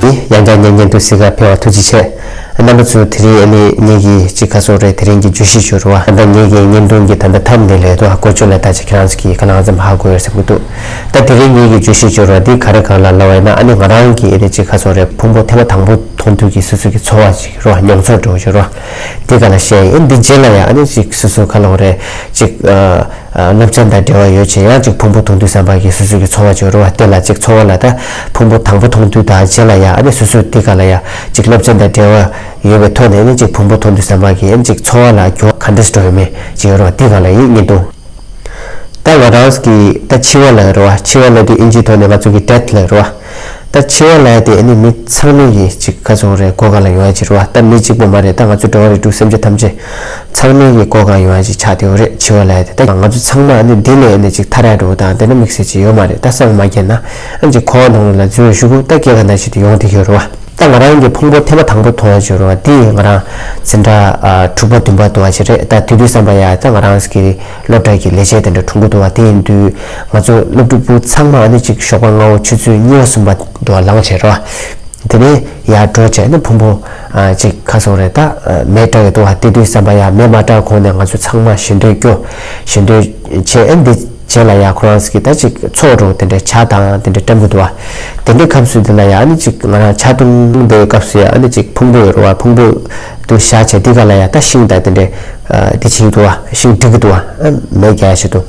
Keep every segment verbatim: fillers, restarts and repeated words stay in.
ཡང་བསྐྱར་ཉན་ཉན་དུ་གཟིགས་ག་ཕེབས་པ་ཐུགས་རྗེ་ཆེ། རྣམ་པ་ཚོ་དེ་རིང་ཨ་ནི་ངེད་ཀྱི་ཅིག་ཁ་སོ་རེད། དེ་རིང་གི་བརྗོད་གཞི་བརྗོད་རོགས། ད་ངེད་ཀྱི་བརྙན་ཐུང་གི་ད་ལྟ་ཐམ་ནས་ལས་དོ་ཀོ་ཅོ་ལ་ད་ཅིག་ཁྱེད་རང་ཚོ་གིས་ག་ལ་ཙམ་ཧ་གོ་ཡོད་སེམས་ཀྱི་འདུག་ད་དེ་རིང་ངེད་ཀྱི་བརྗོད་གཞི་བརྗོད་རོགས་འདི་ག་རེ་ག་ལ་ལབ་པ་ཡིན་ན། ཨ་ནི་ང་རང་གི་ཨ་ནི་ཅིག་ཁ་སོ་རེད། ཕུང་པོ་ཐེངས་མ་དང་པོ་མཐོང་དུས་ཀྱི་སོ་སོ་གི་ཚོར་བ་ཅིག་རོ། མྱོང་ཚོར་འགྲོ་བརྗོད་རོགས་འདི་ག་ལ་བཤད་ཡིན། འདི་རྗེས་ལ་ཡང་ཨ་ནི་ཅིག་སོ་སོ་ག་ལ་རེད་ཅིག་སློབ་ཚན་དང་འབྲེལ་བ་ཡོད་ཅེས་ཡང་ཅིག་ཕུང་པོ་མཐོང་དུས་བསམ་པ་གི་སོ་སོ་གི་ཚོར་བ་བརྗོད་རོགས། དེ་ལ་ཅིག་ཚོར་བ་ལ་ད་ཕུང་པོ་དང་པོ་མཐོང་དུས་དང་རྗེས་ལ་ཡང་ཨ་ནི་སོ་སོ་འདི་ག་ལ་ཡང་ཅིག་སློབ་ཚན་དང་འབྲེལ་བ་ཡོད་པའི་ཐོག་ནས་ནི་ཅིག་ཕུང་པོ་མཐོང་དུས་བསམ་པ་གི་ཨ་ནི་ཅིག་ཚོར་བ་ལ་འགྱུར་བ་ག་འདྲས་འགྲོ་ཡོད་མེད་ཅིག་ཡོད་རོགས། འདི་ག་ལ་ཡིན་བརྙན་ཐུང་། ད་ང་རང་གི་ད་འཆི་བ་ལ་རེད་བ། འཆི་བ་ལ་དེ་ཨིན་ཇིའི་ཐོག་ནས་ང་ཚོ་གི་death་ལ་རེད་བ། ད་འཆི་བ་ལ་དེ་ཨ་ནི་མི་ཚང་མས་ཀྱི་ཅིག་ཁ་སོང་རེད། གོ་ག་ལ་ཡོང་ཡ་ཅིག་རེད་བ། ད་མི་གཅིག་པོ་མ་རེད། ད་ང་ཚོ་འགྲོ་བ་རིགས་དྲུག་སེམས་ཅན་ཐམས་ཅད་ཚང་མས་ཀྱི་གོ་ག་ཡོང་ཡ་ཅིག་ཆགས་བསྡད་ཡོད་རེད། འཆི་བ་ལ་དེ་ད་ང་ཚོ་ཚང་མ་ཨ་ནི་འདི་ནས་ཨ་ནི་ཅིག་ཐར་ཡ་འགྲོ་དང་དེ་འདྲ་དམིགས་བསལ་ཅིག་ཡོད་མ་རེད། ད་སངས་མ་རྒྱས་ན་ཨ་ཅིག་འཁོར་བ་ནང་ལ་འཛུལ་བའི་གཞུག་གུ་ད་སྐྱེ་རྒ་ན་འཆི་དེ་ཡོང་བསྡད་ཡོད་རེད་བ། ད་ང་རང་གི་ཕུང་པོ་ཐེངས་མ་དང་པོ་མཐོང་བ་བརྗོད་རོགས། དེ་ཡིས་ང་རང་འཛིན་གྲྭ་ཨ་དྲུག་པ་བདུན་པ་འདུག་བ་ཅིག་རེད། ད་དེ་དུས་བསམ་པ་ཡ་ད་ང་རང་གི་སློབ་གྲྭ་གི་ལས་བྱེད་དེ་འདྲ་གྲོངས་ཀྱི་འདུག་བ། དེ་ཡིན་དུས་ང་ཚོ་སློབ་ཕྲུག་བུ་ཚང་མ་ཨ་ནི་ཅིག་ཞོགས་པ་སྔ་པོ་ཆུ་ཚོད་གཉིས་པ་གསུམ་པ་འདུག་བ་ལངས་བྱས་རོགས། དེ་ནས་ཡར་འགྲོ་བྱས་ནས་ཕུང་པོ་ཨ་ཅིག་ཁ་སོང་རེད། ད་མེ་སྲེག་གི་འདུག་བ། དེ་དུས་བསམ་པ་ཡ་མེ་མ་སྲེག་གོང་ནས་ང་ཚོ་ཚང་མ་ཞལ་འདོན་སྐྱོ། ཞལ་འདོན་བྱས། ཨ་འདི་རྗེས་ལ་ཡ་ཁོ་རང་ཚོ་གི་ད་ཅིག་ཚོགས་འགྲོ་དེ་འདྲའི་ཇ་དང་དེ་འདྲའི་བཀྲམ་གི་འདུག་བ། དེ་འདྲའི་སྐབས་སུ་དེ་ལ་ཡ་ཨ་ནི་ཅིག་ང་རང་ཇ་འཐུང་བསྡད་པའི་སྐབས་སུ་ཡ་ཨ་ནི་ཅིག་ཕུང་པོ་ཡོད་རེད་བ། ཕུང་པོ་དུ་བཞག་བྱས་དེ་ག་ལ་ཡ་ད་ཤིང་དང་དེ་འདྲའི་ཨ་དེ་བྱེད་ཀྱི་འདུག་བ། ཤིང་སྒྲིག་གི་འདུག་བ། ཨ་མེ་རྒྱག་ཡ་བྱེད་འདུག་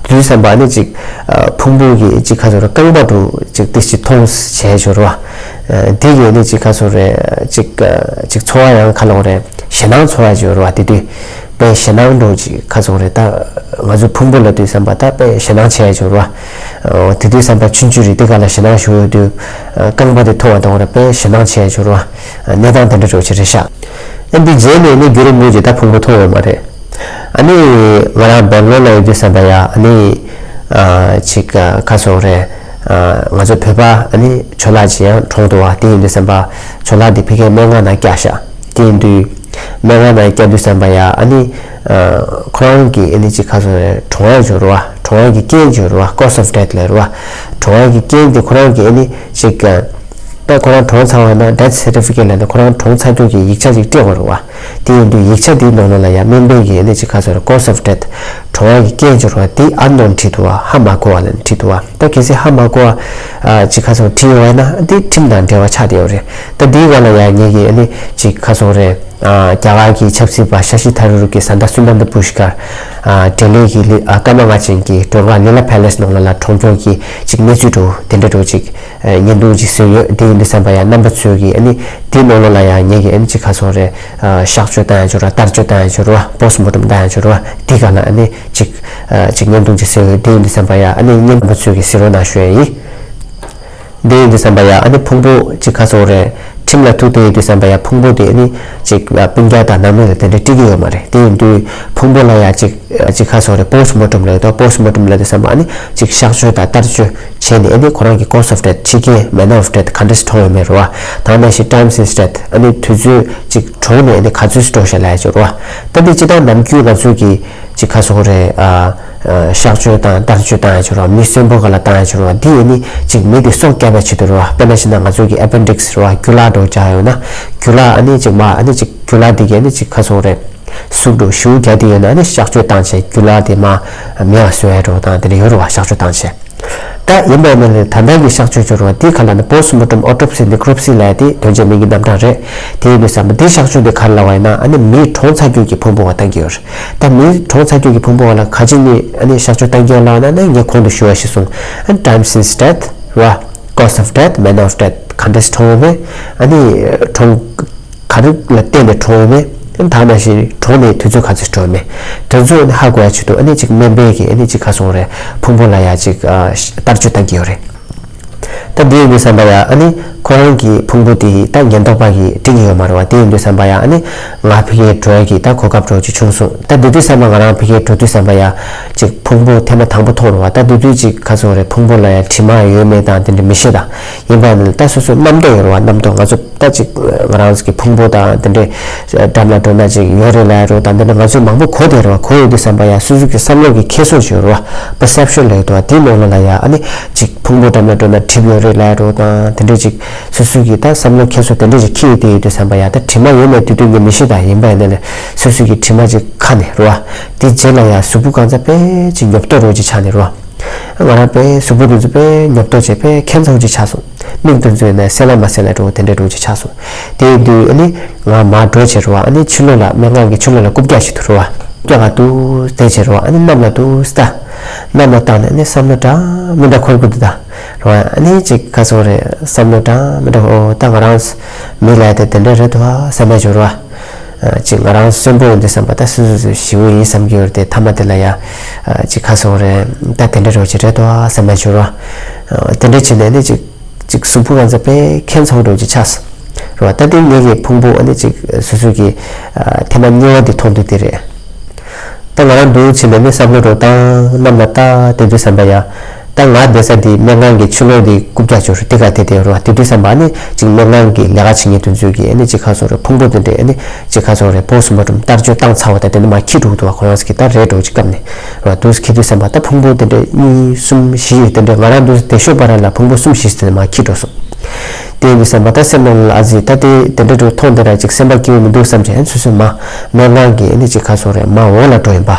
དུས་བསམ་པ་ཨ་ནི་ཅིག་ཨ་ཕུང་པོ་གི་ཅིག་ཁ་སོ་རེད། རྐང་པ་དུ་ཅིག་དེ་ཅིག་མཐོང་བྱས་ཡོད་རེད་བ། ཨ་དེ་གི་ཨ་ནི་ཅིག་ཁ་སོ་རེད། ཅིག་ཨ་ཅིག་ཚོར་བ་ཡང་ག་ལ་རེད། ཞེད་སྣང་ཚོར་བ་ཅིག་ཡོད་རེད་བ། དེ་དུས་དཔེ་ཞེད་སྣང་འདྲ་ཅིག་ཁ་སོང་རེད། ད་ང་ཚོ་ཕུང་པོ་ལབ་དུས་བསམ་པ་ད་དཔེ་ཞེད་སྣང་ཆེ་ཡ་ཅིག་ཡོད་རེད་བ། འོ་དེ་དུས་བསམ་པ་ཆུང་ཆུང་རེད། དེ་ག་ལ་ཞེད་སྣང་ཞུ་འོས་དུས་རྐང་པ་དེ་མཐོང་བ་དང་རེད། དཔེ་ཞེད་སྣང་ཆེ་ཡ་ཅིག་ཡོད་རེད་བ། གནས་སྟངས་དེ་འདྲ་འདྲ་ཅིག་རེད་ཤག་ཨ་འདི་རྗེས་ནས་ནི་རྒྱུན་རིང་པོ་ཅིག་ད་ཕུང་པོ་མཐོང་ཡོད་མ་རེད། ཨ་ནི་ང་རང་སྦེང་ལོར་ལ་ཡོད་དུས་བསམ་པ་ཡ་ཨ་ནི་ཨ་ཅིག་ཁ་སོང་རེད། ཨ་ང་ཚོ་བོད་པ་ཨ་ནི་ཇོ་ལགས་ཅིག་ཡང་གྲོངས་འདུག་བ། དེ་ཡིན་དུས་བསམ་པ་ཇོ་ལགས་འདི་ཕ་གིའི་སྨན་ཁང་ནང་བསྐྱལ་ཤག་དེ་ཡིན་དུས་སྨན་ཁང་ནང་བསྐྱལ་དུས་བསམ་པ་ཡ་ཨ་ནི་ཨ་ཁོ་རང་གི་ཨ་ནི་ཅིག་ཁ་སོང་རེད། གྲོངས་ཡ་ཅིག་ཡོད་རེད་བ། གྲོངས་ཡ་གི་རྐྱེན་ཅིག་ཡོད་རེད་བ། cause of death ལབ་རེད་བ། གྲོངས་ཡ་གི་རྐྱེན་དེ་ཁོ་རང་གི་ཨ་ནི་ཅིག་ད་ཁོ་རང་གྲོངས་ཚར་བ་ན་death certificate ལབ་ནས་ཁོ་རང་གྲོངས་ཚར་དུས་ཀྱི་ཡིག་ཆ་ཅིག་སྤྲད་དགོས་རེད་བ། དེ་ཡིན་དུས་ཡིག་ཆ་དེའི་ནང་ལོགས་ལ་ཡང་སྨན་པས་ཀྱིས་ཨ་ནི་ཅིག་ཁ་སོང་རེད། cause of death གྲོངས་ཡ་གི་རྐྱེན་ཅིག་ཡོད་རེད་བ། དེ་unknown བྲིས་འདུག་བ། ཧ་མ་གོ་བ་ལབ་ནས་བྲིས་འདུག་བ། ད་གལ་སྲིད་ཧ་མ་གོ་བ་ཨ་ཅིག་ཁ་སོང་བྲིས་ཡོད་པ་ན་དེ་ཁྲིམས་དང་འབྲེལ་བ་ཆགས་བསྡད་ཡོད་རེད། ད་དེའི་སྒང་ལ་ཡང་ངེད་ཀྱིས་ཨ་ནི་ཅིག་ཁ་སོང་རེད། ཨ་རྒྱ་གར་གྱི་ཆབ་སྲིད་པ་ཤ་ཤི་ཐ་རུར་གྱི་བཟའ་ཟླ་སུ་ནན་ད་པུ་ཤི་ཀར་ཨ་འབྲེལ་ཡོད་ཀྱི་ལི་ཨ་ཀརྨ་ལྔ་ཆེན་གྱི་མགྲོན་ཁང་ལི་ལ་palace ནང་ལོགས་ལ་གྲོངས་ཀྱོག་གི་ཅིག་གནས་ཚུལ་འདྲ་དེ་འདྲ་འདྲ་ཅིག་ཨ་བརྙན་ཐུང་ཅིག་བཟོས་ཡོད། དེ་ཡིན་དུས་བསམ་པ་ཡ་རྣམ་པ་ཚོས་ཀྱིས་ཨ་ནི་དེའི་ནང་ལོགས་ལ་ཡ་ངེད་ཀྱིས་ཨ་ནི་ཅིག་ཁ་སོང་རེད། ཨ་གཤག་བཅོས་བཏང་ཡ་ཅིག་ཡོད་རེད་བ། བསྟར་བཅོས་བཏང་ཡ་ཅིག་ཡོད་རེད་བ། post mortem བཏང་ཡ་ཅིག་ཡོད་རེད་བ། དེའི་སྒང་ལ་ཨ་ནི་ཅིག་ཨ་ཅིག་བརྙན་ཐུང་ཅིག་བཟོས་ཡོད། དེ་ཡིན་དུས་བསམ་པ་ཡ་ཨ་ནི་རྣམ་པ་ཚོས་ཀྱིས་གཟིགས་རོགས་གནང་ཞུ་ཡ་ཡིན། དེ་ཡིན་དུས་བསམ་པ་ཡ་ཨ་ནི་ཕུང་པོ་ཅིག་ཁ་སོང་རེད། ཁྲིམས་ལ་ཐུག་བསྡད་ཡོད་དུས་བསམ་པ་ཡ་ཕུང་པོ་དེ་ཨ་ནི་ཅིག་སྤུན་ཀྱག་དང་ནང་མི་ལ་དེ་འདྲ་སྤྲད་ཀྱི་ཡོད་མ་རེད། དེ་ཡིན་དུས་ཕུང་པོ་ལ་ཡ་ཅིག་ཅིག་ཁ་སོང་རེད། post mortem ལབ་ཡོད་དོ། post mortem ལབ་དུས་བསམ་པ་ཨ་ནི་ཅིག་གཤག་བཅོས་དང་བསྟར་བཅོས་བྱས་ནས་ཨ་ནི་ཁོ་རང་གི་cause of death འཆི་རྐྱེན་manner of death ག་འདྲས་གྲོངས་ཡོད་མེད་རེད་བ། ད་ནང་བཞིན་time since death ཨ་ནི་དུས་ཚོད་ཅིག་གྲོངས་ནས་ཨ་ནི་ག་ཚོད་འགྲོ་ཤག་ལབ་ཡ་ཅིག་རེད་བ། ད་འདི་སྤྱིར་བཏང་ནམ་རྒྱུན་ང་ཚོ་གི་ཅིག་ཁ་སོང་རེད། ཨ་ཨ་གཤག་བཅོས་དང་བསྟར་བཅོས་བཏང་ཡ་ཅིག་རེད་བ། མི་གསོན་པོ་སྒང་ལ་བཏང་ཡ་ཅིག་རེད་བ། འདི་ཨ་ནི་ཅིག་མི་དེ་སྲོག་བསྐྱབ་པའི་ཆེད་དུ་རེད་བ། དཔེར་ན་བྱས་ན་ང་ཚོ་གི་appendix རེད་བ། རྒྱུ་ལག་འདྲ་བོ་བཅག་ཡོད་ན་རྒྱུ་ལག་ཨ་ནི་ཅིག་མ་ཨ་ནི་ཅིག་རྒྱུ་ལག་འདི་གི་ཨ་ནི་ཅིག་ཁ་སོང་རེད། ཟུག་འགྲོ་ཞེ་པོ་རྒྱག་བསྡད་ཡོད་ན་ཨ་ནི་གཤག་བཅོས་བཏང་བྱས་རྒྱུ་ལག་དེ་མར་མེད་པ་བཟོ་ཡ་འདྲ་བོ་དང་དེ་འདྲ་ཡོད་རེད་བ། གཤག་བཅོས་བཏང་བྱས། ད་ཡིན་པ་ཡིན་ན་ལས་ད་ལྟ་གི་གཤག་བཅོས་སྦྱོར་བ་འདི་ག་ལ་ནི་post mortem autopsy necropsy ལབ་ཡ་དེ་དོན་བྱེད་མིན་གྱི་རྣམ་གྲངས་རེད། དེ་ཡིན་དུས་བསམ་པ་འདི་གཤག་བཅོས་འདི་ག་རེ་ལབ་པ་ཡིན་ན་ཨ་ནི་མི་གྲོངས་ཚར་རྒྱུ་གི་ཕུང་པོ་བ་བཏང་གི་ཡོད་རེད། ད་མི་གྲོངས་ཚར་རྒྱུ་གི་ཕུང་པོ་བ་ལ་ག་ཅི་ནས་ཨ་ནི་གཤག་བཅོས་བཏང་གི་ཡོད་ལབ་ན་ཨ་ནི་ངས་གོང་དུ་ཞུ་བ་ཞིག་སོང་། ཨ་ནི་time since death རེད་བ། cause of death, manner of death ག་འདྲས་གྲོངས་ཡོད་མེད། ཨ་ནི་གྲོངས་ག་རེ་ལ་བརྟེན་ནས་གྲོངས་ཡོད་མེད། ཨ་ནི་ད་ནང་བཞིན་གྲོངས་ནས་དུས་ཚོད་ག་ཚོད་གྲོངས་ཡོད་མེད། དེ་ཚོ་ཨ་ནི་ཧ་གོ་ཡ་ཆེད་དུ་ཨ་ནི་ཅིག་སྨན་པས་ཀྱིས་ཨ་ནི་ཅིག་ག་སོང་རེད། ཕུང་པོ་ལ་ཡ་ཅིག་ཨ་བསྟར་བཅོས་བཏང་གི་ཡོད་རེད། ད་འདི་ཡིན་དུས་བསམ་པ་ཡ་ཨ་ནི་ཁོ་རང་གི་ཕུང་པོ་དེ་ད་ཉེན་རྟོག་པ་གིས་སྒྲིག་གི་ཡོད་མ་རེད་བ། དེ་ཡིན་དུས་བསམ་པ་ཡ་ཨ་ནི་ང་ཕ་གིར་འགྲོ་ཡ་གི་ད་གོ་སྐབས་འདྲ་བོ་ཅིག་བྱུང་སོང་། ད་འདི་དུས་བསམ་པ་ང་རང་ཕ་གིར་འགྲོ་དུས་བསམ་པ་ཡ་ཅིག་ཕུང་པོ་ཐེངས་མ་དང་པོ་མཐོང་རེད་བ། ད་འདི་དུས་ཅིག་ག་སོང་རེད། ཕུང་པོ་ལ་ཡ་དྲི་མ་ཡོད་མེད་དང་དེ་འདྲ་མི་ཤེས་ད། ཡིན་པ་ནི་ད་སོ་སོ་རྣམ་རྟོག་ཡོད་རེད་བ། རྣམ་རྟོག་ང་ཚོ་ད་ཅིག་ང་རང་ཚོ་གི་ཕུང་པོ་དང་དེ་འདྲའི་འགྲམ་ལ་འགྲོ་ན་ཅིག་ཡོད་རེད་ལབ་ཡ་རོ་དང་དེ་འདྲ་ང་ཚོས་མང་པོ་གོ་བསྡད་རེད་བ། གོ་ཡོད་དུས་བསམ་པ་ཡ་སོ་སོ་གི་བསམ་བློ་གི་འཁྱེར་སོ་ཅིག་ཡོད་རེད་བ། perception ལབ་ཡོད་དོ་བ། དེའི་ནང་ལོགས་ལ་ཡ་ཨ་ནི་ཅིག་ཕུང་པོ་འགྲམ་ལ་འགྲོ་ན་དྲི་ ཡོད་རེད་ལབ་འགྲོ་དང་། དེ་འདྲས་ཅིག་སོ་སོ་གི་ད་བསམ་བློ་ཁྱེར་སོ་དེ་འདྲས་ཅིག་འཁྱེར་ཡོད་དེ་ཡོད་དུས་ཙམ་པ་ཡ། ད་དྲི་མ་ཡོད་མེད་དེ་དུས་ངས་མི་ཤེས། ད་ཡིན་པ་ཡིན་ན་ལས་སོ་སོ་གི་དྲི་མ་ཅིག་ཁ་ནས་རེད་བ། དེ་རྗེས་ལ་ཡ་གཟུགས་པོ་གང་ཚ་དཔེ་ཅིག་ཉོབ་ཏོ་རོ་ཅིག་ཆགས་ནས་རེད་བ། ང་རང་དཔེ་གཟུགས་པོ་དེ་ཚོ་དཔེ་ཉོབ་ཏོ་བྱས་དཔེ་ཁྱད་མཚར་ཅིག་ཆགས་སོང་། མིག་དེ་ཚོ་ཡིན་ན་གསལ་ལ་མ་གསལ་ལ་འགྲོ་དེ་འདྲས་འགྲོ་ཅིག་ཆགས་སོང་། དེ་ཡིན་དུས་ཨ་ནི་ང་མར་འགྲོ་བྱས་རེད་བ། ཨ་ནི་ཕྱི་ལོགས་ལ་སྨན་ཁང་གི་ཕྱི་ལོགས་ལ་རྐུབ་བཀྱག་ཞིག་འདུག་རེད་བ། རྐྱང་ལ་འདུག་བསྡད་བྱས་རེད་བ། ཨ་ནི་གནམ་ལ་འདུག་ལྟ། གནམ་ལ་བལྟས་ནས་ཨ་ནི་བསམ་བློ་འདྲ་མི་འདྲ་འཁོར་གི་འདུག་ད། རེད་བ། ཨ་ནི་ཅིག་ག་སོང་རེད། བསམ་བློ་འདྲ་མི་འདྲ། ཨོ་ད་ང་རང་མི་ལ་དེ་དེ་འདྲ་རེད་འདུག་ཨ་བསམ་པ་བྱུང་རེད་བ། ཅིག་ང་རང་གསོན་པོ་ཡོང་དུས་ཙམ་པ་ད་སོ་སོ་སོ་ཞི་བོ་ཡིན་བསམ་གྱི་ཡོད་རེད་དེ། མཐའ་མ་དེ་ལ་ཡ་ཅིག་ག་སོང་རེད། ད་དེ་འདྲ་རོ་ཅིག་རེད་འདུག་ཨ་བསམ་པ་བྱུང་རེད་བ། དེ་འདྲ་བྱས་ནས་ཨ་ནི་ཅིག་ཅིག་གཟུགས་པོ་གང་ཚ་དཔེ་ཁྱད་མཚར་རོ་ཅིག་ཆགས་སོང་རེད་བ། ད་དེ་ངེད་ཀྱི་ཕུང་པོ་ཨ་ནི་ཅིག་སོ་སོ་གི་ཐེངས་མ་གཉིས་པ་དེ་མཐོང་དུས་དེ་རེད། ད་ང་རང་འདུག་བྱས་ནས་ནི་བསམ་བློ་རོ་བཏང་། གནམ་ལ་ལྟ་དེ་དུས་ཙམ་པ་ཡ། ད་ང་བསྡད་ས་དེ་སྨན་ཁང་གི་ཕྱི་ལོགས་དེ་རྐུབ་བཀྱག་ཅིག་རེད། དེ་ག་དེ་དེ་རེད་བ། དེ་དུས་ཙམ་པ་ནི་ཅིག་སྨན་ཁང་གི་ལས་ཀ་བྱེད་མཁན་དེ་ཚོས་ཀྱི་ཨ་ནི་ཅིག་ག་སོང་རེད། ཕུང་པོ་དེ་འདྲས་ཨ་ནི་ཅིག་ག་སོང་རེད། པོ་སི་ཊི་མོར་ཊམ་བསྟར་སྤྱོད་བཏང་ཚར་བ་ད་དེ་ནི་མར་འཁྱེར་འགྲོ་གི་འདུག་བ། ཁོ་རང་ཚོ་གི་ད་རེད་འགྲོ་ཅིག་སྐབས་ནས་རེད་བ། འདུག་སེ་འཁྱེར་དུས་ཙམ་པ་ད་ཕུང་པོ་དེ་འདྲས་གཉིས་གསུམ་བཞི་དེ་འདྲས་ང་རང་འདུག་སེ་བསྡད་ཤོག་བར་ལ་ཕུང་པོ་གསུམ་བཞི་དེ་ནི་མར་འཁྱེར་འགྲོ་སོང་། དེ་ཡིན་དུས་ཙམ་པ་ད་སེམས་ནང་ལ་ཨ་ཙི་ད་དེ་དེ་འདྲ་འགྲོ་མཐོང་དེ་ར་ཅིག་སེམས་པ་སྐྱིད་པོ་མི་འདུག་བསམ་བྱས། ཨ་ནི་སོ་སོའི་མ་སྨན་ཁང་གི་ཨ་ནི་ཅིག་ག་སོང་རེད། མ་འོག་ལ་འགྲོ་ཡིན་པ།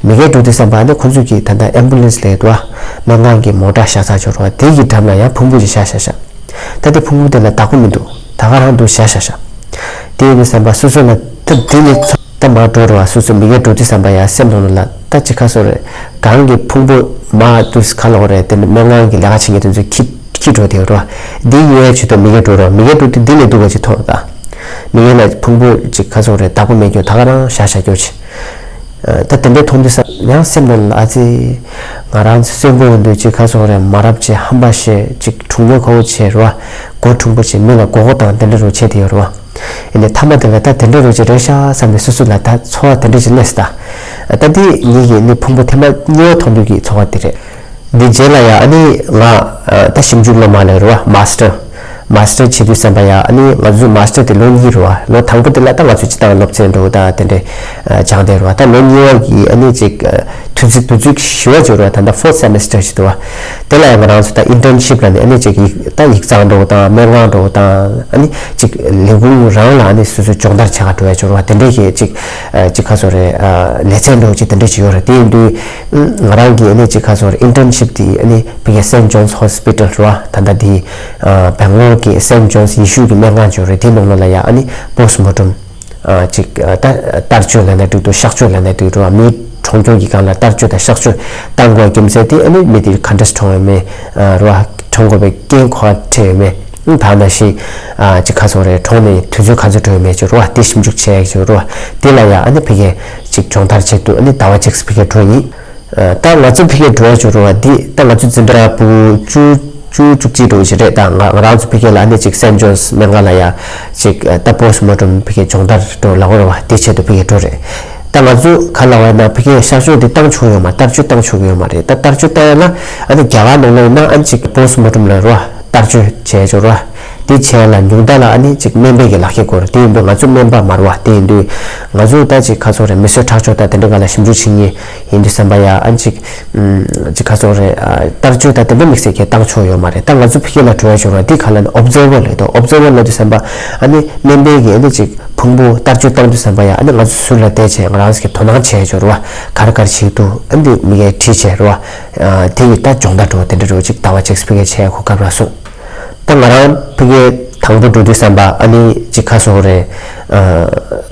མི་སྒེར་འགྲོ་དུས་ཙམ་པ་ཨ་ནི་ཁོ་ཚོས་ཀྱི་ད་ལྟ་ཨེམ་བུ་ལན་སི་ལབ་འདུག་ཨ། སྨན་ཁང་གི་མོ་ཊ་བཞག་ས་ཅིག་རེད་བ། དེ་གི་འགྲམ་ལ་ཡང་ཕུང་པོ་ཅིག་བཞག་བཞག་བཞག་ད་དེ་ཕུང་པོ་དེ་ལ་བདག་པོ་མི་འདུག་ད་ག་རང་འདུག་བཞག་བཞག་བཞག་དེ་ཡིན་དུས་ཙམ་པ་སོ་སོ་ལ་ད་དེ་ནི་ཚོ་ད་མར་འགྲོ་རེད་བ། སོ་སོ་མི་སྒེར་འགྲོ་དུས་ཙམ་པ་ཡ་སེམས་ནང་ལ་ད་ཅིག་ག་སོང་རེད། གང་གི་ཕུང་པོ་མར་འདུག་སེ་ག་ལབ་དགོས་རེད། དེ་ནི་སྨན་ཁང་གི་ལས་ཀ་བྱེད་མཁན་དེ་ཚོས་འཁྱེར་འཁྱེར་འགྲོ་དེ་རེད་བ། འདི་ཡོད་ཆེད་དུ་མི་སྒེར་འགྲོ་རེད་བ། མི་སྒེར་འགྲོ་དུས་འདི་ལས་སྡུག་པ་ཅིག་མཐོང་ད། མི་སྒེར་ལ་ཕུང་པོ་ཅིག་ག་སོང་རེད། བདག་པོ་མེད་རྒྱུ་ད་ག་རང་བཞག་བཞག་རྒྱུ་ཅིག་ད་དེ་འདྲའི་མཐོང་དུས་ཙམ་ཡང་སེམས་ནང་ལ་ཨ་ཙི། ང་རང་ཚོ་གསོན་པོ་ཡོང་དུས་ཅིག་ག་སོང་རེད། མ་རབས་ཅིག་ཧམ་པ་བཤད་ཅིག་གྲུང་མོལ་ཁ་བོ་བྱས་རེད་བ། མགོ་གྲུང་པོ་བྱས་མི་ལ་མགོ་སྐོར་བཏང་དེ་འདྲ་རུ་བྱས་དེ་ཡོད་རེད་བ། ཡིན་ནའི་མཐའ་མ་དེ་ལ་ད་དེ་འདྲ་རུ་ཅིག་རེད་ཤག་བསམ་ནས་སོ་སོ་ལ་ད་ཚོར་བ་དེ་འདྲ་ཅིག་སླེབས་སོང་ད། ད་དེ་ངེད་ཀྱི་ནི་ཕུང་པོ་ཐེངས་མ་གཉིས་པ་མཐོང་དུས་ཀྱི་ཚོར་བ་དེ་རེད། འདི་རྗེས་ལ་ཡ་ཨ་ནི་ང་ད་ཞིབ་འཇུག་སློབ་མ་ལ་རེད་བ། མ་སི་ཊར། མ་སི་ཊར་བྱེད་དུས་ཙམ་པ་ཡ་ཨ་ནི་ང་ཚོ་མ་སི་ཊར་དེ་ལོ་གཉིས་རེད་བ། ལོ་དང་པོ་དེ་ལ་ད་ང་ཚོ་སྤྱིར་བཏང་སློབ་ཚན་འགྲོ་ད་དེ་འདྲས་སྦྱངས་བསྡད་རེད་བ། ད་ལོ་གཉིས་པ་གི་ཨ་ནི་ཅིག་དུས་ཚིགས་དུས་ཚིགས་བཞི་པ་ཅིག་རེད་བ། ད་ད་ཕོར་ཐི་སེ་མི་སི་ཊར་ཞིག་འདུག་བ། དེ་ལ་ཡ་ང་རང་ཚོ་ད་ཨིན་ཊརན་ཤིབ་ལ་ནི་ཨ་ནི་ཅིག་ཡིག་ད་ཡིག་ཚང་འགྲོ་དང་སྨན་ཁང་འགྲོ་དང་ཨ་ནི་ཅིག་ལས་ཁུངས་རང་ལ་ཨ་ནི་སོ་སོའི་སྦྱོང་བརྡར་བྱེད་ག་འགྲོ་ཡ་ཅིག་རེད་བ། དེ་འདྲས་ཀྱི་ཅིག་ཅིག་ག་ཚོད་རེད། ལེ་ཚན་འགྲོ་ཅིག་དེ་འདྲས་ཅིག་ཡོད་རེད། དེ་ཡིན་དུས་ང་རང་གི་ཨ་ནི་ཅིག་ག་ཚོད་རེད། ཨིན་ཊརན་ཤིབ་དེ་ཨ་ནི་ཕ་གིའི་སེན་ཇོན་སི་ཧོ་སི་པི་ཊལ་རེད་བ། ད་ལྟ་དེ་སྦེང་ལོར་གྱི་སེན་ཇོན་སི་ཡེ་ཤུ་གི་སྨན་ཁང་ཅིག་ཡོད་རེད། དེ་ནང་ལོགས་ལ་ཡ་ཨ་ནི་པོ་སི་ཊི་མོར་ཊམ་ཅིག་ད་བསྟར་སྤྱོད་ལབ་ན་འགྲིག་འདུག་གཤག་བཅོས་ལབ་ན་འགྲིག་འདུག་མིའི་གྲོང་ཁྱེར་གྱི་སྒང་ལ་བསྟར་སྤྱོད་དང་གཤག་བཅོས་བཏང་དགོས་རྒྱུ་མཚན་དེ་ཨ་ནི་མི་དེ་ག་འདྲས་གྲོངས་ཡོད་མེད་རེད་བ། གྲོངས་དགོས་པའི་རྐྱེན་ག་བ་འཕྲད་ཡོད་མེད། ད་ནང་བཞིན་ཅིག་ག་ཚོད་རེད། གྲོངས་ནས་དུས་ཚོད་ག་ཚོད་འགྲོ་ཡོད་མེད་ཅིག་རེད་བ། དེ་ཞིབ་འཇུག་བྱས་ཡ་ཅིག་རེད་བ། དེ་ལ་ཡ་ཨ་ནི་ཕ་གིའི་ཅིག་སྦྱོང་བརྡར་བྱེད་དུས་ཨ་ནི་ཟླ་བ་གཅིག་ཕ་གིར་འགྲོ་ཡིན། ད་ང་ཚོ་ཕ་གིར་འགྲོ་ཡ་ཅིག་རེད་བ། འདི་ད་ང་ཚོ་འཛིན་གྲྭ་ཕྲུ་གུ་བཅུ་བཅུ་བཅུ་གཅིག་འགྲོ་ཞིག་རེད། ད་ང་ང་རང་ཚོ་ཕ་གི་ལ་ཨ་ནི་ཅིག་སེན་ཇོན་སི་སྨན་ཁང་ལ་ཡ་ཅིག་ད་པོ་སི་ཊི་མོར་ཊམ་ཕ་གིའི་སྦྱོང་བརྡར་འགྲོ་ལབ་དགོས་རེད་བ། དེ་ཆེད་དུ་ཕ་གིར་འགྲོ་རེད། ད་ང་ཚོ་ག་ལབ་པ་ཡིན་ན་ཕ་གིའི་གཤག་བཅོས་དེ་བཏང་ཆོག་ཡོད་མ། བསྟར་སྤྱོད་བཏང་ཆོག་གི་ཡོད་མ་རེད། ད་བསྟར་སྤྱོད་བཏང་ཡ་ན་ཨ་ནི་རྒྱ་གར་ནང་ལ་ཡིན་ན་ཨ་ནི་ཅིག་པོ་སི་ཊི་མོར་ཊམ་ལ་རེད་བ། བསྟར་སྤྱོད་བྱས་ཆོག་རེད་བ། དེ་བྱས་ལ་ཉུང་མཐའ་ལ་ཨ་ནི་ཅིག་སྨན་པའི་གི་ལག་ཁྱེར་དགོས་རེད། དེ་ཡིན་དུས་ང་ཚོ་སྨན་པ་མ་རེད་བ། དེ་ཡིན་དུས་ང་ཚོ་ད་ཅིག་ག་ཚོད་རེད། མི་གསོད་ཁྲག་སྦྱོར་དང་དེ་འདྲ་སྒང་ལ་ཞིབ་འཇུག་བྱེད་མཁན་ཡིན་དུས་ཙམ་པ་ཡ་ཨ་ནི་ཅིག་ཅིག་ག་ཚོད་རེད། བསྟར་སྤྱོད་དང་དེ་འདྲ་དམིགས་བསལ་གྱི་བཏང་ཆོག་ཡོད་མ་རེད། ད་ང་ཚོ་ཕ་གི་ལ་འགྲོ་ཡ་བྱུང་ར་འདི་ག་ལ་ནི་ཨོབ་ཛར་བར་ལབ་འདུག་ཨོབ་ཛར་བར་ལབ་དུས་ཙམ་པ་ཨ་ནི་སྨན་པའི་གི་ཨ་ནི་ཅིག་ཕུང་པོ་བསྟར་སྤྱོད་བཏང་དུས་ཙམ་པ་ཡ་ཨ་ནི་ང་ཚོ་ཟུར་ལ་བསྡད་བྱས་ང་རང་ཚོ་གི་དོ་སྣང་བྱས་ཡ་བྱུང་ར་བ། ག་རེ་ག་རེ་བྱེད་ཀྱི་འདུག་ཨ་ནི་མི་གའི་དྲིས་བྱས་ར་བ། དེ་ཡི་ད་སྦྱོང་བརྡར་འགྲོ་དེ་འདྲ་རོ་ཅིག་ཟླ་བ་གཅིག་ཕ་གིར་བྱས་ཡ་གོ་སྐབས་རག་སོང་། ད་ང་རང་ཕ་གིར་དང་པོ་འགྲོ་དུས་ཙམ་པ་ཨ་ནི་ཅིག་ག་ཟེར་དགོས་རེད།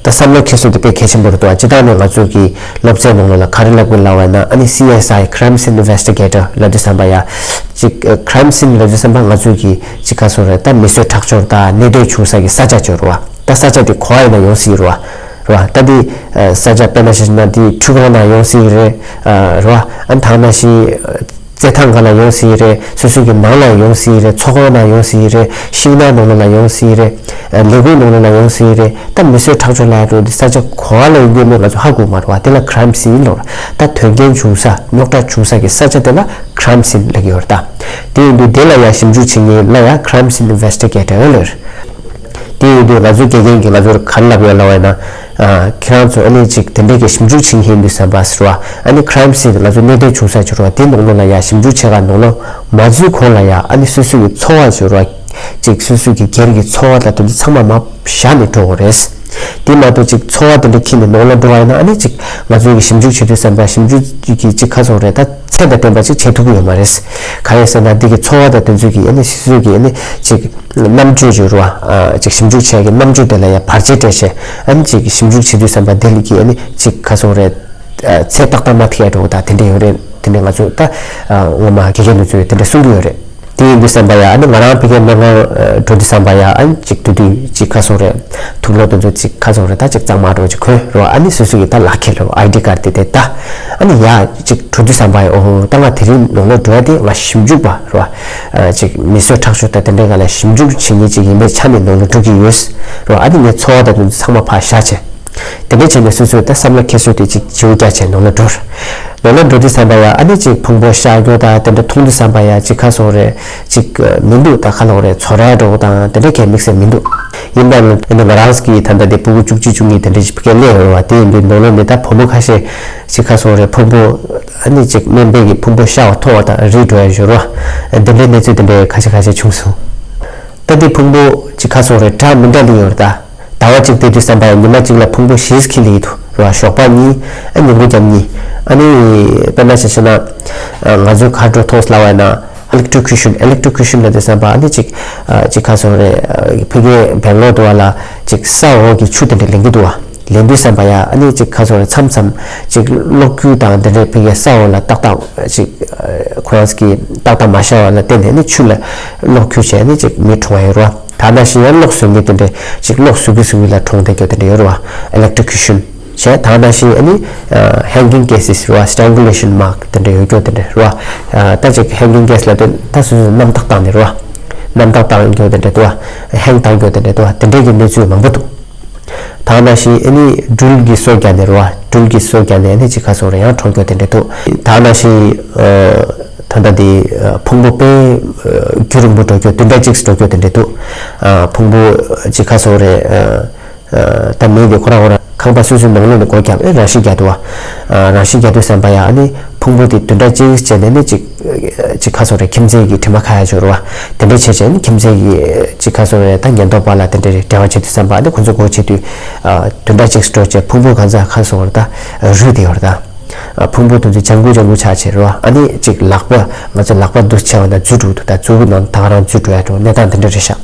ད་བསམ་བློ་འཁྱེར་སོ་དེ་དཔེ་གལ་ཆེན་པོ་རེད་འདུག་སྤྱིར་བཏང་ནས་ང་ཚོ་གི་སློབ་ཚན་ནང་ལོགས་ལ་ག་རེ་ལབ་དགོས་ལབ་པ་ཡིན་ན་ཨ་ནི་སི་ཨེས་ཨའི་Crime Scene Investigator ལབ་དུས་ཙམ་པ་ཡ། ཅིག་Crime Scene ལབ་དུས་ཙམ་པ་ང་ཚོ་གི་ཅིག་ག་ཟེར་དགོས་རེད། ད་མི་གསོད་ཁྲག་སྦྱོར་ད་གནད་དོན་བྱུང་ས་གི་ས་ཆ་ཅིག་རེད་བ། ད་ས་ཆ་དེ་ག་བ་ཡིན་ན་ཡོང་སྲིད་རེད་བ། རེད་བ། ད་དེ་ས་ཆ་དཔེར་ན་བཤད་ན་དེ་ཁྲུས་ཁང་ནང་ཡོང་སྲིད་རེད། རེད་བ། ཨ་ནི་ད་ག་ནང་བཞིན། རྩེད་ཐང་སྒང་ལ་ཡོང་སྲིད་རེད། སོ་སོ་གི་ནང་ལ་ཡོང་སྲིད་རེད། ཚོགས་ཁང་ནང་ཡོང་སྲིད་རེད། ཤིང་ནགས་ནང་ལོགས་ལ་ཡོང་སྲིད་རེད། ལས་ཁུངས་ནང་ལོགས་ལ་ཡོང་སྲིད་རེད། ད་མི་གསོད་ཁྲག་སྦྱོར་ལབ་ཡ་འདྲ་བོ་འདི་ས་ཆ་ག་བ་ལ་ཡོང་གི་མེད་ང་ཚོ་ཧ་གོ་མ་རེད་བ། དེ་ལ་Crime Scene ལབ་རེད། ད་དོན་རྐྱེན་བྱུང་ས་རྙོག་དྲ་བྱུང་ས་གི་ས་ཆ་དེ་ལ་Crime Scene ལབ་ཀྱི་ཡོད་རེད་ད། དེ་ཡིན་དུས་དེ་ལ་ཡ་ཞིབ་འཇུག་བྱེད་མཁན་ལ་ཡ་Crime Scene Investigator ལབ་རེད། དེ་ཡིན་དུས་ང་ཚོའི་དགེ་རྒན་གྱིས་ང་ཚོར་ག་རེ་ལབ་ཡོད་ལབ་པ་ཡིན་ན། ཨ་ཁྱེད་རང་ཚོ་ཨ་ནི་ཅིག་དེ་འདྲའི་གི་ཞིབ་འཇུག་བྱེད་མཁན་འདུག་བསམ་པ་ཟེར་བ། ཨ་ནི་crime scene ལ་ཚོ་གནད་དོན་བྱུང་ས་ཅིག་རེད་བ། དེ་ནང་ལོགས་ལ་ཡ་ཞིབ་འཇུག་བྱེད་ག་ནང་ལོགས་མ་འཛུལ་གོང་ལ་ཡ་ཨ་ནི་སོ་སོ་གི་ཚོར་བ་ཅིག་རེད་བ། ཅིག་སོ་སོ་གི་སྒེར་གྱི་ཚོར་བ་དང་དེ་ཚོ་ཚང་མ་མར་བཞག་ནས་འགྲོ་དགོས་རེད། དེ་མ་གཏོགས་ཅིག་ཚོར་བ་དེ་འདྲ་འཁྱེར་ནས་ནང་ལ་འགྲོ་བ་ཡིན་ན་ཨ་ནི་ཅིག་ང་ཚོའི་གི་ཞིབ་འཇུག་བྱེད་དུས་བསམ་པ་ཞིབ་འཇུག་གི་ཅིག་ག་སོང་རེད། ད་ཚད་དང་ལྡན་པ་ཅིག་བྱེད་ཐུབ་ཀྱི་ཡོད་མ་རེད། གང་ཡིན་ཟེར་ན་འདི་གི་ཚོར་བ་དང་དེ་ཚོའི་གི་ཨ་ནི་སོ་སོའི་གི་ཨ་ནི་ཅིག་རྣམ་དཔྱོད་ཅིག་རེད་བ། ཅིག་ཞིབ་འཇུག་བྱེད་ཀྱི་རྣམ་དཔྱོད་དེ་ལ་ཡ་བར་ཆད་སྤྲད་བྱས་ཨ་ནི་ཅིག་ཞིབ་འཇུག་བྱེད་དུས་བསམ་པ་དེ་ལ་གི་ཨ་ནི་ཅིག་ག་སོང་རེད། ཚད་ཏག་ཏག་མ་ཐེག་འགྲོ་ད་དེ་འདྲ་ཡོད་རེད། དེ་འདྲ་ང་ཚོས་ད་ངོ་མ་དགེ་རྒན་དེ་ཚོས་དེ་འདྲ་གསུང་གི་ཡོད་རེད། དེ་ཡིན་དུས་བསམ་པ་ཡ་ཨ་ནི་ང་རང་ཕ་གིའི་སྨན་ཁང་འགྲོ་དུས་བསམ་པ་ཡ་ཨ་ནི་ཅིག་དུས་དུས་ཅིག་ག་སོང་རེད། དུག་ལོག་དེ་ཚོ་ཅིག་ག་སོང་རེད། ད་ཅིག་གཙང་མ་འགྲོ་ཅིག་གོན་རོ། ཨ་ནི་སོ་སོ་གི་ད་ལག་ཁྱེར་རོ་ཨའི་ཌི་ཀར་དེ་དེ་ད་ཨ་ནི་ཡ་ཅིག་འགྲོ་དུས་བསམ་པ་ཡ་ཨོ་ཧོ་ད་ང་དེ་རིང་ནང་ལོགས་འགྲོ་ཡ་དེ་ང་ཞིབ་འཇུག་པ་རོ། ཅིག་མི་གསོད་ཁྲག་སྦྱོར་ད་དེ་འདྲའི་སྒང་ལ་ཞིབ་འཇུག་བྱེད་མཁན་ཅིག་ཡིན་པའི་ཆ་ནས་ནང་ལོགས་འགྲོ་གི་ཡོད་རོ། ཨ་ནི་ངའི་ཚོར་བ་ད་དེ་ཚོ་ཚང་མ་ཕར་བཞག་བྱས། དེ་འདྲ་བྱས་ནས་སོ་སོས་ད་བསམ་བློ་འཁྱེར་སྲོལ་དེ་ཅིག་བྱིའུ་རྒྱག་བྱས་ནང་ལ་འགྲོ། ནང་ལ་འགྲོ་དུས་བསམ་པ་ཡ་ཨ་ནི་ཅིག་ཕུང་པོ་ཤ་རྒྱོ་དང་དེ་འདྲ་མཐོང་དུས་བསམ་པ་ཡ་ཅིག་ག་སོང་རེད། ཅིག་མི་འདུག་ད་ག་ལོག་རེད། ཚོར་ཡ་འགྲོ་དང་དེ་འདྲ་གས་དམིགས་བསལ་མི་འདུག་ཡིན་པ་ཡིན་ན་ང་རང་གི་ད་ལྟ་དེ་ཕྲུ་གུ་བཅུ་གཅིག་བཅུ་གཉིས་དེ་འདྲ་ཞིག་ཕ་གིར་སླེབས་ཡོད་རེད་བ། དེ་ཡིན་དུས་ནང་ལ་ནི་ད་བུ་མོ་ཁ་ཤས་ཅིག་ག་སོང་རེད། ཕུང་པོ་ཨ་ནི་ཅིག་སྨན་པས་ཀྱི་ཕུང་པོ་ཤ་བ་མཐོང་བ་དང་རིལ་འགྲོ་ཡ་ཡོད་རེད་བ། དེ་འདྲའི་གནས་ཚུལ་དེ་འདྲ་ཁ་ཤས་ཁ་ཤས་བྱུང་སོང་། ད་དེ་ཕུང་པོ་ཅིག་ག་སོང་རེད། འདྲ་མི་འདྲ་ལི་ཡོད་རེད་ད། ཟླ་བ་གཅིག་བསྡད་དུས་བསམ་པ་ཡང་ཉི་མ་གཅིག་ལ་ཕུང་པོ་བཞི་ཁྱེར་ལི་ཡི་འདུག་ར། ཞོགས་པ་གཉིས། ཨ་ཉིན་གུང་རྒྱབ་གཉིས། ཨ་ནི་དཔེར་ན་ཆ་བཞག་ན་ང་ཚོའི་གར་འགྲོ་ཐོག་ལ་བ་ཡིན་ན་ཨེ་ལེག་ཊི་རོ་ཀུ་ཤན། ཨེ་ལེག་ཊི་རོ་ཀུ་ཤན་ལ་དུས་བསམ་པ་ཨ་ནི་གཅིག་གཅིག་ག་སོང་རེད། ཕ་གིའི་སྦེང་ལོར་དུ་བ་ལ་གཅིག་ས་འོག་གི་ཆུ་དེ་འདྲ་ལེན་གི་འདུག་བ། ལེན་དུས་བསམ་པ་ཡ་ཨ་ནི་གཅིག་ག་སོང་རེད། མཚམས་མཚམས་གཅིག་གློག་སྐུད་དང་དེ་འདྲའི་ཕ་གིའི་ས་འོག་ལ་ཏག་ཏག་གཅིག་ཁོ་རང་གི་ཏག་ཏག་མ་ཤར་བ་ལ་བརྟེན་ནས་ཨ་ནི་ཆུ་ལ་གློག་སྐུད་བྱས་ཨ་ནི་གཅིག་མི་གྲོངས་ཡོད་རེད་བ། ད་ནང་བཞིན་ཡང་གློག་བཟོ་མཁན་དེ་འདྲས་ཅིག་གློག་བཟོ་གི་བཟོ་གི་ལ་གྲོངས་བསྡད་རྒྱུ་དེ་འདྲས་ཡོད་རེད་བ། ཨེ་ལེག་ཊི་རོ་ཀུ་ཤན་བྱས། ད་ནང་བཞིན་ཨ་ནི་ཧེང་གིང་གེ་སེ་སི་རེད་བ། སི་ཊྲེང་གུ་ལེ་ཤན་མཱག་དེ་འདྲས་ཡོད་རྒྱུ་དེ་འདྲས་རེད་བ། ད་ཅིག་ཧེང་གིང་གེ་སེ་ལ་དེ་ད་སོ་སོ་རྣམ་རྟོག་བཏང་ནས་རེད་བ། རྣམ་རྟོག་བཏང་རྒྱུ་དེ་འདྲས་འདུག་བ། ཧེང་བཏང་རྒྱུ་དེ་འདྲས་འདུག་བ། དེ་འདྲས་ཀྱི་གནས་ཚུལ་མང་པོ་འདུག་ད་ནང་བཞིན་ཨ་ནི་སྦྲུལ་གྱིས་སོ་བརྒྱབ་ནས་རེད་བ། སྦྲུལ་གྱིས་སོ་བརྒྱབ་ནས་ཨ་ནི་ཅིག་ག་སོང་རེད། ཡང་གྲོངས་རྒྱུ་དེ་འདྲས་འདུག་ད་ནང་བཞིན་ད་ལྟ་དེ་ཕུང་པོ་དཔེ་རྒྱུན་རིང་པོ་འགྲོ་རྒྱུ་བདུན་ཕྲག་གཅིག་འགྲོ་རྒྱུ་དེ་འདྲས་འདུག་ཕུང་པོ་ཅིག་ག་སོང་རེད། ད་མི་དེ་ཁོ་རང་ཁོ་རང་ཁང་པ་སོ་སོའི་ནང་ལོགས་ནས་སྒོ་བརྒྱབ་ཨེ་རང་ཤི་བརྒྱབ་འདུག་བ། རང་ཤི་བརྒྱབ་དུས་བསམ་པ་ཡ་ཨ་ནི་ཕུང་པོ་དེ་བདུན་ཕྲག་གཅིག་བྱས་ནས་ནི་ཅིག་ཅིག་ག་སོང་རེད། ཁྱིམ་མཚེས་ཀྱི་དྲི་མ་ཁ་ཡ་འཇོག་རེད་བ། དེ་འདྲ་བྱས་བྱས་ནི་ཁྱིམ་མཚེས་ཀྱི་ཅིག་ག་སོང་རེད། ད་ཉེན་རྟོག་པ་ལ་དེ་འདྲ་རེད་འབྲེལ་བ་བྱེད་དུས་བསམ་པ་ཨ་ནི་ཁོ་ཚོ་སྒོ་ཕྱེ་དུས་བདུན་ཕྲག་གཅིག་འགྲོ་བྱས་ཕུང་པོ་གང་ཚ་ག་སོང་རེད། ད་རུལ་དེ་ཡོད་རེད་ད། ཕུང་པོ་དེ་ཚོ་ལྗང་གུ་ལྗང་གུ་ཆགས་བྱས་རེད་བ། ཨ་ནི་ཅིག་ལག་པ་ང་ཚོ་ལག་པ་འདུ་བྱས་པ་ན་འཛུལ་འགྲོ་འདུག་ད་འཛུལ་ནང་ད་ག་རང་འཛུལ་འགྲོ་ཡ་འགྲོ་གནས་སྟངས་དེ་འདྲ་རེད་ཤག་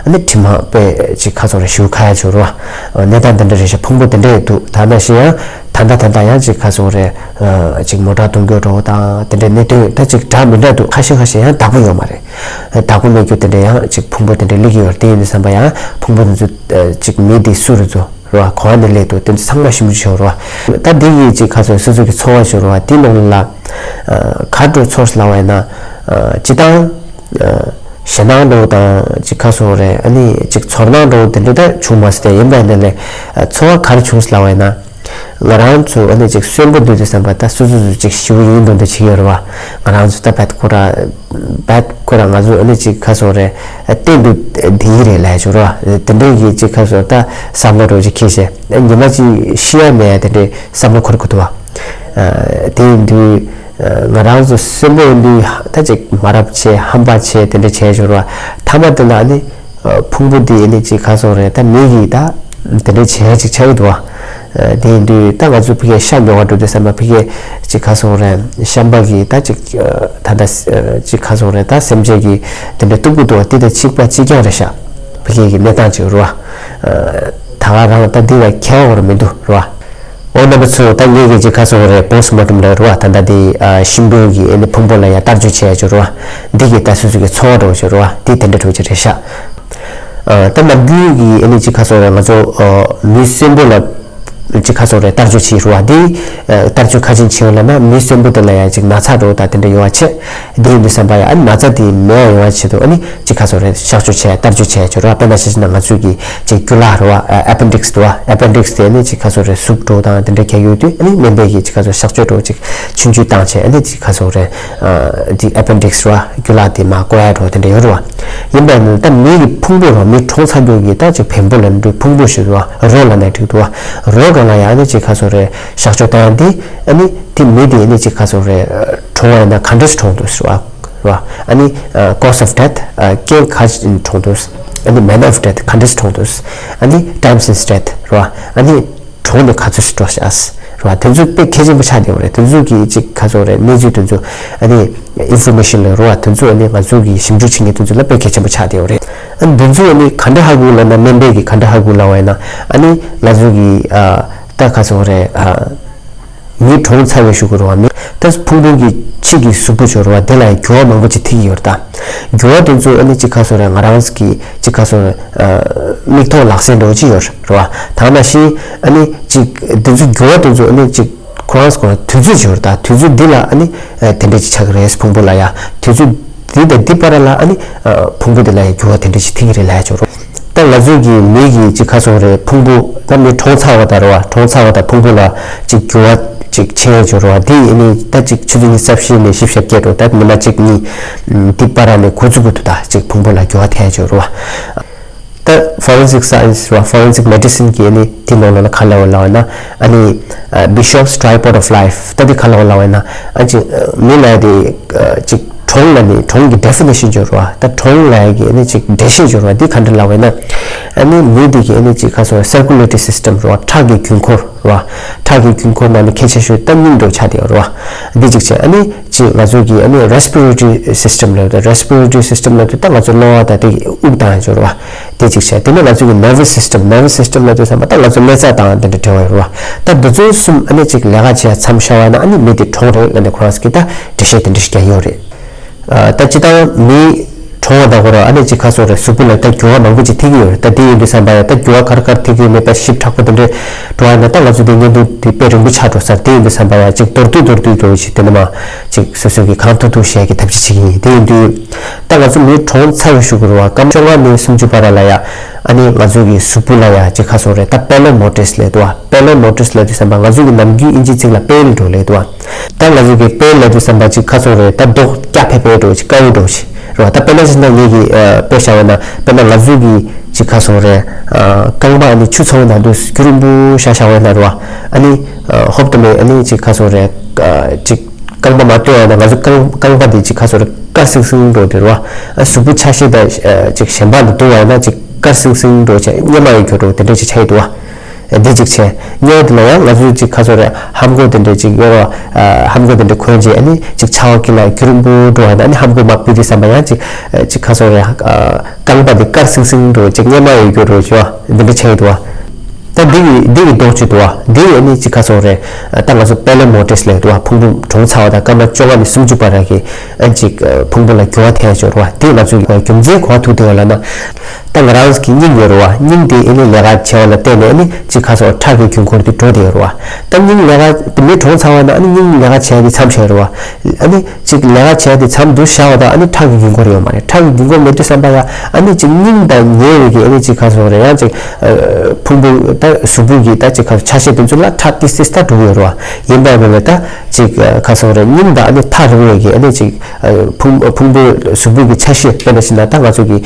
ཨ་ནི་དྲི་མ་དཔེ་ཅིག་ག་སོང་རེད། ཞུ་ཁ་ཡ་འཇོག་རེད་བ། གནས་སྟངས་དེ་འདྲ་རེད་ཤག་ཕུང་པོ་དེ་འདྲ་འདུག་ད་ནང་བཞིན་ཡང་ད་ལྟ་ད་ལྟ་ཡང་ཅིག་ག་སོང་རེད། ཅིག་མོ་ཊ་གཏོང་རྒྱུ་འགྲོ་དང་དེ་འདྲ་གནད་དོན་ད་ཅིག་འདྲ་མི་འདྲ་འདུག་ཁ་ཤས་ཁ་ཤས་ཡང་བདག་པོ་ཡོད་མ་རེད། བདག་པོ་མེད་རྒྱུ་དེ་འདྲ་ཡང་ཅིག་ཕུང་པོ་དེ་འདྲ་སླེབས་ཀྱི་ཡོད་རེད། དེ་ཡིན་དུས་བསམ་པ་ཡང་ཕུང་པོ་དེ་ཚོ་ཅིག་མི་དེ་སུ་རེད་ཚོ། རེད་བ། གོང་ནས་སླེབས་འདུག་དེ་ཚོ་ཚང་མ་ཞིབ་འཇུག་བྱས་རེད་བ། ད་འདི་ཡིས་ཅིག་ཁ་སོ་སོ་སོ་གི་ཚོར་བ་ཤོར་བ་དེ་ནང་ལ། ག་འགྲོ་ཚོར་ལ་བ་ཡིན་ན། སྤྱི་བཏང་། ཞེད་སྣང་འགྲོ་དང་ཅིག་ཁ་སོ་རེད། ཨ་ནི་ཅིག་ཚོར་སྣང་འགྲོ་དེ་འདྲ་ད་བྱུང་མ་སོང་སྟེ་ཡིན་པ་ཡིན་ན་ལས། ཚོར་བ་ག་རེ་བྱུང་སོང་ལ་བ་ཡིན་ན། ང་རང་ཚོ་ཨ་ནི་ཅིག་གསོན་པོ་འདུག་དུས་བསམ་པ་ད་སོ་སོ་སོ་ཅིག་ཞི་བོ་ཡིན་འདུག་འདུག་བྱེད་ཀྱི་ཡོད་རེད་བ། ང་རང་ཚོ་ད་བད་ཁོ་ར། བད་ཁོ་ར་ང་ཚོ་ཨ་ནི་ཅིག་ཁ་སོ་རེད། གཏན་དུ་བསྡད་ཀྱི་རེད་ལབ་ཡ་ཅིག་རེད་བ། དེ་འདྲའི་གི་ཅིག་ཁ་སོ་ད་བསམ་བློ་འགྲོ་ཅིག་ཁྱེར་བྱས་ཉི་མ་ཅིག་ཤི་ཡ་མེད་ཡ་དེ་འདྲའི་བསམ་བློ་འཁོར་གི་འདུག་བ། དེ་ཡིན་དུས་ང་རང་ཚོ་གསོན་པོ་ཡིན་དུས་ད་ཅིག་མ་རབས་བྱས་ཧམ་པ་བྱས་དེ་འདྲ་བྱས་ཅིག་རེད་བ། མཐའ་མ་དེ་ལ་ཨ་ནི། ཕུང་པོ་འདི་ཨ་ནི་ཅིག་ཁ་སོ་རེད། ད་མི་གིས་ད་དེ་འདྲ་བྱེད་ཡ་ཅིག་ཆགས་ཀྱི་འདུག་བ། དེ་ཡིན་དུས་ད་ང་ཚོ་ཕ་གིའི་ཤ་ཉོ་བ་འགྲོ་དུས་བསམ་པ་ཕ་གིའི་ཅིག་ཁ་སོ་རེད། བཤམས་པ་གིས་ད་ཅིག་ད་ལྟ་ཅིག་ཁ་སོ་རེད། ད་སེམས་ཅན་གྱི་དེ་འདྲ་གཏུབ་ཀྱི་འདུག་བ། དེ་དང་གཅིག་པ་གཅིག་རྐྱང་རེད་ཤག་ཕ་གི་གི་གནས་སྟངས་ཅིག་རེད་བ། ད་ག་རང་ད་འདི་ལ་ཁྱད་པར་མི་འདུག་རེད་བ། འོ་རྣམ་པ་ཚོ་ད་ངེད་ཀྱི་ཅིག་ཁ་སོ་རེད། པོ་སི་ཊི་མོར་ཊམ་ལ་རེད་བ། ད་ལྟ་འདི་ཤི་འགྲོ་གི་ཨ་ནི་ཕུང་པོ་ལ་ཡ་བསྟར་སྤྱོད་བྱས་ཡ་ཅིག་རེད་བ། འདི་གི་ད་སོ་སོ་གི་ཚོར་བ་འདྲ་བོ་ཅིག་རེད་བ། འདི་དེ་འདྲ་འདྲ་བོ་ཅིག་རེད་ཤག་ད་ལམ་འདི་གི་ཨ་ནི་ཅིག་ཁ་སོ་རེད། ང་ཚོ་མི་གསོན་པོ་ལ་ ཅིག་ཁ་སོགས་རེད། ལྟ་སྐྱོ་བྱེད་རུ་བ་འདི། ལྟ་སྐྱོ་ཁ་ཆེན་བྱེད་ཡོད་ལ་ན་མི་གསོན་པོ་དེ་ལ་ཡང་ཅིག་ན་ཚ་འགྲོ་ད་དེ་འདྲ་ཡོད་བ་ཆེ། འདི་ཡིན་དུས་བསམ་པ་ཡང་ཨ་ནི་ན་ཚ་དེ་མེད་ཡོང་བ་ཆེད་དུ་ཨ་ནི་ཅིག་ཁ་སོགས་རེད། གཤག་བཅོས་བྱས་ལྟ་སྐྱོ་བྱས་ཆོག་རུ་བ། དཔེར་ན་ཆ་བཞག་ན་ང་ཚོའི་གི་ཅིག་རྒྱུ་ལག་རུ་བ། ཨེ་པེན་ཌིག་སི་དུ་བ། ཨེ་པེན་ཌིག་སི་དེ་ཨ་ནི་ཅིག་ཁ་སོགས་རེད། ཟུག་འགྲོ་དང་དེ་འདྲ་ག་ཡོད་དུས་ཨ་ནི་སྨན་པས་གི་ཅིག་ཁ་སོགས་གཤག་བཅོས་འགྲོ་ཅིག་ཆུང་ཆུང་བཏང་བྱས་ཨ་ནི་ཅིག་ཁ་སོགས་རེད། ཨ་དེ་ཨེ་པེན་ཌིག་སི་རུ་བ་རྒྱུ་ལག་དེ་མར་བཀོག་ཡ་འགྲོ་དེ་འདྲ་ཡོད་རུ་བ། ཡིན་པས་ན་ད་མི་གི་ཕུང་པོ་རུ་བ། མི་གྲོངས་ཚར་རྒྱུ་གི་ད་ཅིག་བེམ་པོ་ལ་འགྲོ། ཕུང་པོ་ཞིག་རུ་བ། རོ་ལ་ན་འགྲིག་འདུག་བ། རོ་སྒང་ལ་ཡང་ཨ་ནི་ཅིག་ཁ་སོགས་རེད། གཤག་བཅོས་བཏང་ཡ་འདི་ཨ་ནི་དེ་མི་དེ་ཨ་ནི་ཅིག་ཁ་སོགས་རེད། གྲོངས་པ་ཡིན་ན་ག་འདྲས་གྲོངས་འདུག་ཟེར་བ། རེད་བ། ཨ་ནི་ཨ་cause of death། ཨ་རྐྱེན་ག་རེ་གྲོངས་འདུག་ཨ་ནི་manner of death། ག་འདྲས་གྲོངས་འདུག་ཨ་ནི་time since death། རེད་བ། ཨ་ནི་གྲོངས་ནས་ག་ཚོད་ཞིག་འགྲོ་ཤག་རེད་བ། དེ་ཚོ་དཔེ་གལ་ཆེན་པོ་ཆགས་བསྡད་ཡོད་རེད། དེ་ཚོ་གི་ཅིག་ཁ་སོགས་རེད། གནས་ཚུལ་དེ་ཚོ་ཨ་ནི་information་ལ་རེད་བ། དེ་ཚོ་ཨ་ནི་ང་ཚོ་གི་ཞིབ་འཇུག་བྱེད་མཁན་དེ་ཚོ་ལ་དཔེ་གལ་ཆེན་པོ་ཆགས་བསྡད་ཡོད་རེད། ཨ་ནི་དེ་ཚོ་ཨ་ནི་ག་འདྲ་ཧ་གོ་ལབ་ན། སྨན་པས་གི་ག་འདྲ་ཧ་གོ་ལབ་པ་ཡིན་ན། ཨ་ནི་ང་ཚོ་གི་ཨ་ད་ཁ་སོགས་རེད། ཨ་མི་གྲོངས་ཚར་བའི་གཞུག་གུ་རུ་བ། མི་ད་ཕུང་པོ་གི་ཕྱི་གི་གཟུགས་པོ་ཅིག་རུ་བ། དེ་ལ་འགྱུར་བ་མང་པོ་ཅིག་ཐེབས་ཀྱི་ཡོད་རེད་ད། འགྱུར་བ་དེ་ཚོ་ཨ་ནི་ཅིག་ཁ་སོགས་རེད། ང་རང་གི་ཅིག་ཁ་སོགས་རེད། ཨ་མིག་ཐོག་ལག་ཟིན་འདྲ་བོ་ཅིག་ཡོད་རེད་བ། ད་ནང་བཞིན་ཨ་ནི་ཅིག་དེ་ཚོ་འགྱུར་བ་དེ་ཚོ་ཨ་ནི་ཅིག་ཁོ་རང་ཁོ་རང་དུས་ཚོད་ཅིག་ཡོད་རེད་ད། དུས་ཚོད་འདི་ལ་ཨ་ནི་ཨ་དེ་འདྲ་ཅིག་ཆགས་ཀྱི་རེད། ཕུང་པོ་ལ་ཡ་དུས་ཚོད་འདི་དང་འདི་བར་ལ་ཨ་ནི་ཨ་ཕུང་པོ་འདི་ལ་ཡ་འགྱུར་བ་དེ་འདྲ་ཅིག་ཐེབས་ཀྱི་རེད་ལབ་ཡ་ཅིག་ཡོད་རེད། ད་ང་ཚོའི་གི་མི་གི་ཅིག་ཁ་སོགས་རེད། ཕུང་པོ་ད་མི་གྲོངས་ཚར་བ་དང་རེད་བ། གྲོངས་ཚར་བ་དང་ཕུང་པོ་ལ་ཅིག་འགྱུར་བ་ཅིག་ཕྱིན་ཡ་ཅིག་ཡོད་རེད་བ། འདི་ཨ་ནི་ད་ཅིག་ཆུ་ཚོད་ཉི་ཤུ་རྩ་བཞི་ནས་བཞི་བཅུ་ཞེ་བརྒྱད་འགྲོ། ད་ཉི་མ་གཅིག་གཉིས་འདི་བར་ལ་ནས་འགོ་བཙུགས་ཀྱི་འདུག་ད་ཅིག་ཕུང་པོ་ལ་འགྱུར་བ་ཐེབས་ཡ་ཅིག་ཡོད་རེད་བ། ད་forensic science་རེད་བ། Forensic medicine་གི་ཨ་ནི་དེ་ནང་ལ་ལ་ག་ལབ་ཡོད་ལབ་ན། ཨ་ནི་Bishop's Tripod of Life། ད་དེ་ག་ལབ་ཡོད་ལབ་ན། ཨ་ཅིག་མི་ལབ་ཡ་དེ་ཅིག་གྲོངས་ལབ་ནི་གྲོངས་ཀྱི་definition་ཅིག་ཡོད་རེད་བ། ད་གྲོངས་ལབ་ཡ་གི་ཨ་ནི་ཅིག་འགྲེལ་བཤད་ཅིག་ཡོད་རེད་བ། དེ་ག་འདྲ་ལབ་ཡོད་ན། ཨ་ནི་མི་དེ་གི་ཨ་ནི་ཅིག་ཁ་སོགས་circulatory system་རེད་བ། ཁྲག་གི་རྒྱུན་འཁོར་རེད་བ། ཁྲག་གི་རྒྱུན་འཁོར་ནང་ནས་གལ་ཆེ་ཤོས་ད་སྙིང་འདྲ་བོ་ཆགས་བསྡད་ཡོད་རེད་བ། འདི་གཅིག་བྱས། ཨ་ནི་ཅིག་ང་ཚོ་གི་ཨ་ནི་respiratory system་ལབ་དུས། respiratory system་ལབ་དུས་ད་ང་ཚོ་གློ་བ་དང་དེ་དབུགས་བཏང་ཡ་ཅིག་ཡོད་རེད་བ། དེ་གཅིག་བྱས། དེ་ནས་ང་ཚོ་གི་nervous system། nervous system་ལབ་དུས་ཙམ་པ་ད་ང་ཚོ་ཀླད་རྩ་དང་དེ་འདྲ་འབྲེལ་བ་ཡོད་རེད་བ། ད་འདི་ཚོ་གསུམ་ཨ་ནི་ཅིག་ལས་ཀ་བྱེད་ཡ་མཚམས་བཞག་པ་ཡིན་ན་ཨ་ནི་མི་དེ་གྲོངས་རེད་ལབ་ནས་ཁོ་རང་ཚོ་གིས་ད་འགྲེལ་བཤད་དེ་འདྲ་ཞིག་རྒྱག་ཡོད་རེད། ཨ་ད་སྤྱིར་བཏང་མི་གྲོངས་པ་དང་ཁོ་རང་ཨ་ནི་ཅིག་ཁ་སོགས་རེད། གཟུགས་པོ་ལ་ད་འགྱུར་བ་མང་པོ་ཅིག་ཐེབས་ཀྱི་ཡོད་རེད། ད་དེ་ཡིན་དུས་ཙམ་པ་ཡ་ད་འགྱུར་བ་ག་རེ་ག་རེ་ཐེབས་ཀྱི་ཡོད་མེད་པ་ཞིབ་ཕྲ་པོ་དེ་འདྲ་འགྲོ་བ་ཡིན་ན་ད་ང་ཚོ་དེ་བརྙན་ཐུང་དེ་དཔེ་རིང་པོ་ཆགས་འགྲོ་ས་རེད། དེ་ཡིན་དུས་ཙམ་པ་ཡ་ཅིག་མདོར་བསྡུས་མདོར་བསྡུས་འདྲ་བོ་ཞིག་དེ་ནས་མར་ཅིག་སོ་སོ་གིས་གང་ཐུབ་ཐུབ་བཤད་ཀྱི་ཐབས་ཤེས་བྱེད་ཀྱི་ཡིན། དེ་ཡིན་དུས་ད་ང་ཚོ་མི་གྲོངས་ཚར་བའི་གཞུག་གུ་རེད་བ། སྐར་མ་བཅོ་ལྔ་ནས་སུམ་ཅུ་བར་ལ་ཡ་ཨ་ནི་ང་ཚོ་གི་གཟུགས་པོ་ལ་ཡ་ཅིག་ཁ་སོགས་རེད། ད་པེ་ལེ་མོ་ཊིས་ལབ་འདུག་བ། པེ་ལེ་མོ་ཊིས་ལབ་དུས་ཙམ་པ་ང་ཚོ་གི་ནམ་རྒྱུན་ཨིན་ཇིའི་ཚིག་ལ་པེལ་འདྲ་བོ་ལབ་འདུག་བ། ད་ང་ཚོ་གི་པེལ་ལབ་དུས་ཙམ་པ་ཅིག་ཁ་སོགས་རེད། ད་མདོག་སྐྱ་ཕེ་ཕེ་འདྲ་བོ་ཅིག་དཀར་པོ་འདྲ་བོ་ཅིག་རེད་བ། ད་དཔེར་ན་ཅིག་ད་ངེད་ཀྱིས་ཨ་དཔེ་བཞག་པ་ན། དཔེར་ན་ང་ཚོ་གི་ཅིག་ཁ་སོགས་རེད། ཨ་རྐང་པ་ཨ་ནི་ཆུ་ཚ་བོ་ནང་དུ་རྒྱུན་རིང་པོ་བཞག་བཞག་པ་ཡིན་ན་རེད་བ། ཨ་ནི་ཨ་ཧོབ་ཏེ་མེད་ཨ་ནི་ཅིག་ཁ་སོགས་རེད། ཨ་ཅིག་རྐང་པ་མ་ལྟོས་པ་ཡིན་ན་ང་ཚོ་རྐང་རྐང་པ་དེ་ཅིག་ཁ་སོགས་རེད། དཀར་སིང་སིང་འདྲ་བོ་དེ་རེད་བ། ཨ་གཟུགས་པོ་ཆ་ཤས་དང་ཨ་ཅིག་གཞན་པ་དང་བསྡུར་བ་ཡིན་ན་ཅིག་དཀར་སིང་སིང་འདྲ་བོ་བྱས། གཉེར་མ་ཡོད་རྒྱུ་འདྲ་བོ་དེ་འདྲ་ཅིག་ཆགས་ཀྱི་འདུག་བ། འདི་གཅིག་བྱས། གཉིས་པ་དེ་ལ་ཡང་ང་ཚོས་ཅིག་ཁ་སོགས་རེད། ལྷམ་གོག་དེ་འདྲ་ཅིག་ཡོད་རེད་བ། ཨ་ལྷམ་གོག་དེ་འདྲ་གོན་བྱས་ཨ་ནི་ཅིག་ཆར་པ་དཀྱིལ་ལ་རྒྱུན་རིང་པོ་འགྲོ་བ་ཡིན་ན། ཨ་ནི་ལྷམ་གོག་མར་ཕུད་དུས་ཙམ་པ་ཡང་ཅིག་ཨ་ཅིག་ཁ་སོགས་རེད། ཨ་རྐང་པ་དེ་དཀར་སིང་སིང་འདྲ་བོ་ཅིག་གཉེར་མ་ཡོད་རྒྱུ་འདྲ་བོ་ཅིག་བ། འདི་འདྲ་ཆགས་ཀྱི་འདུག་བ། ད་འདི་གི་འདི་གི་མདོག་ཅིག་འདུག་བ། འདི་ཡི་ཨ་ནི་ཅིག་ཁ་སོགས་རེད། ཨ་ད་ང་ཚོ་པེ་ལེ་མོ་ཊིས་ལབ་འདུག་བ། ཕུང་པོ་གྲོངས་ཚར་བ་དང་སྐར་མ་བཅོ་ལྔ་ནས་སུམ་ཅུ་བར་གྱི་ཨ་ཅིག་ཨ་ཕུང་པོ་ལ་འགྱུར་བ་ཐེབས་ཡ་ཅིག་ཡོད་རེད་བ། དེ་ང་ཚོས་རྒྱུ་མཚན་ག་པར་ཐུག་བསྡད་ཡོད་ལབ་ན། ད་ང་རང་གི་སྙིང་ཡོད་རེད་བ། སྙིང་དེ་ཨ་ནི་ལས་ཀ་བྱས་པ་ལ་བརྟེན་ནས་ཨ་ནི་ཅིག་ཁ་སོགས་ཁྲག་གི་རྒྱུན་འཁོར་དེ་འགྲོ་བསྡད་ཡོད་རེད་བ། ད་སྙིང་ལས་ཀ་དེ་མི་གྲོངས་ཚར་བ་ན་ཨ་ནི་སྙིང་ལས་ཀ་བྱས་ཏེ་མཚམས་བཞག་ཡོད་རེད་བ། ཨ་ནི་ཅིག་ལས་ཀ་བྱས་ཏེ་མཚམས་འདུག་བཞག་པ་དང་ཨ་ནི་ཁྲག་གི་རྒྱུན་འཁོར་ཡོད་མ་རེད། ཁྲག་གི་རྒྱུན་འཁོར་མེད་དུས་ཙམ་པ་ཡ་ཨ་ནི་ཅིག་སྙིང་དང་ཉེ་བའི་གི་ཨ་ནི་ཅིག་ཁ་སོགས་རེད། ཡང་ཅིག་ཨ་ཕུང་པོ་ད་གཟུགས་པོ་གི་ད་ཅིག་ཁ་སོགས་ཆ་ཤས་དེ་ཚོ་ལ་ཁྲག་ཏི་སིས་ད་འགྲོ་གི་ཡོད་རེད་བ། ཡིན་པ་ཡིན་ནའི་ད་ཅིག་ཁ་སོགས་རེད། སྙིང་དང་ཨ་ནི་ཐག་རིང་བའི་གི་ཨ་ནི་ཅིག་ཕུང་ཕུང་པོ་གཟུགས་པོ་གི་ཆ་ཤས། དཔེར་ན་བྱས་ན་ད་ང་ཚོ་གི་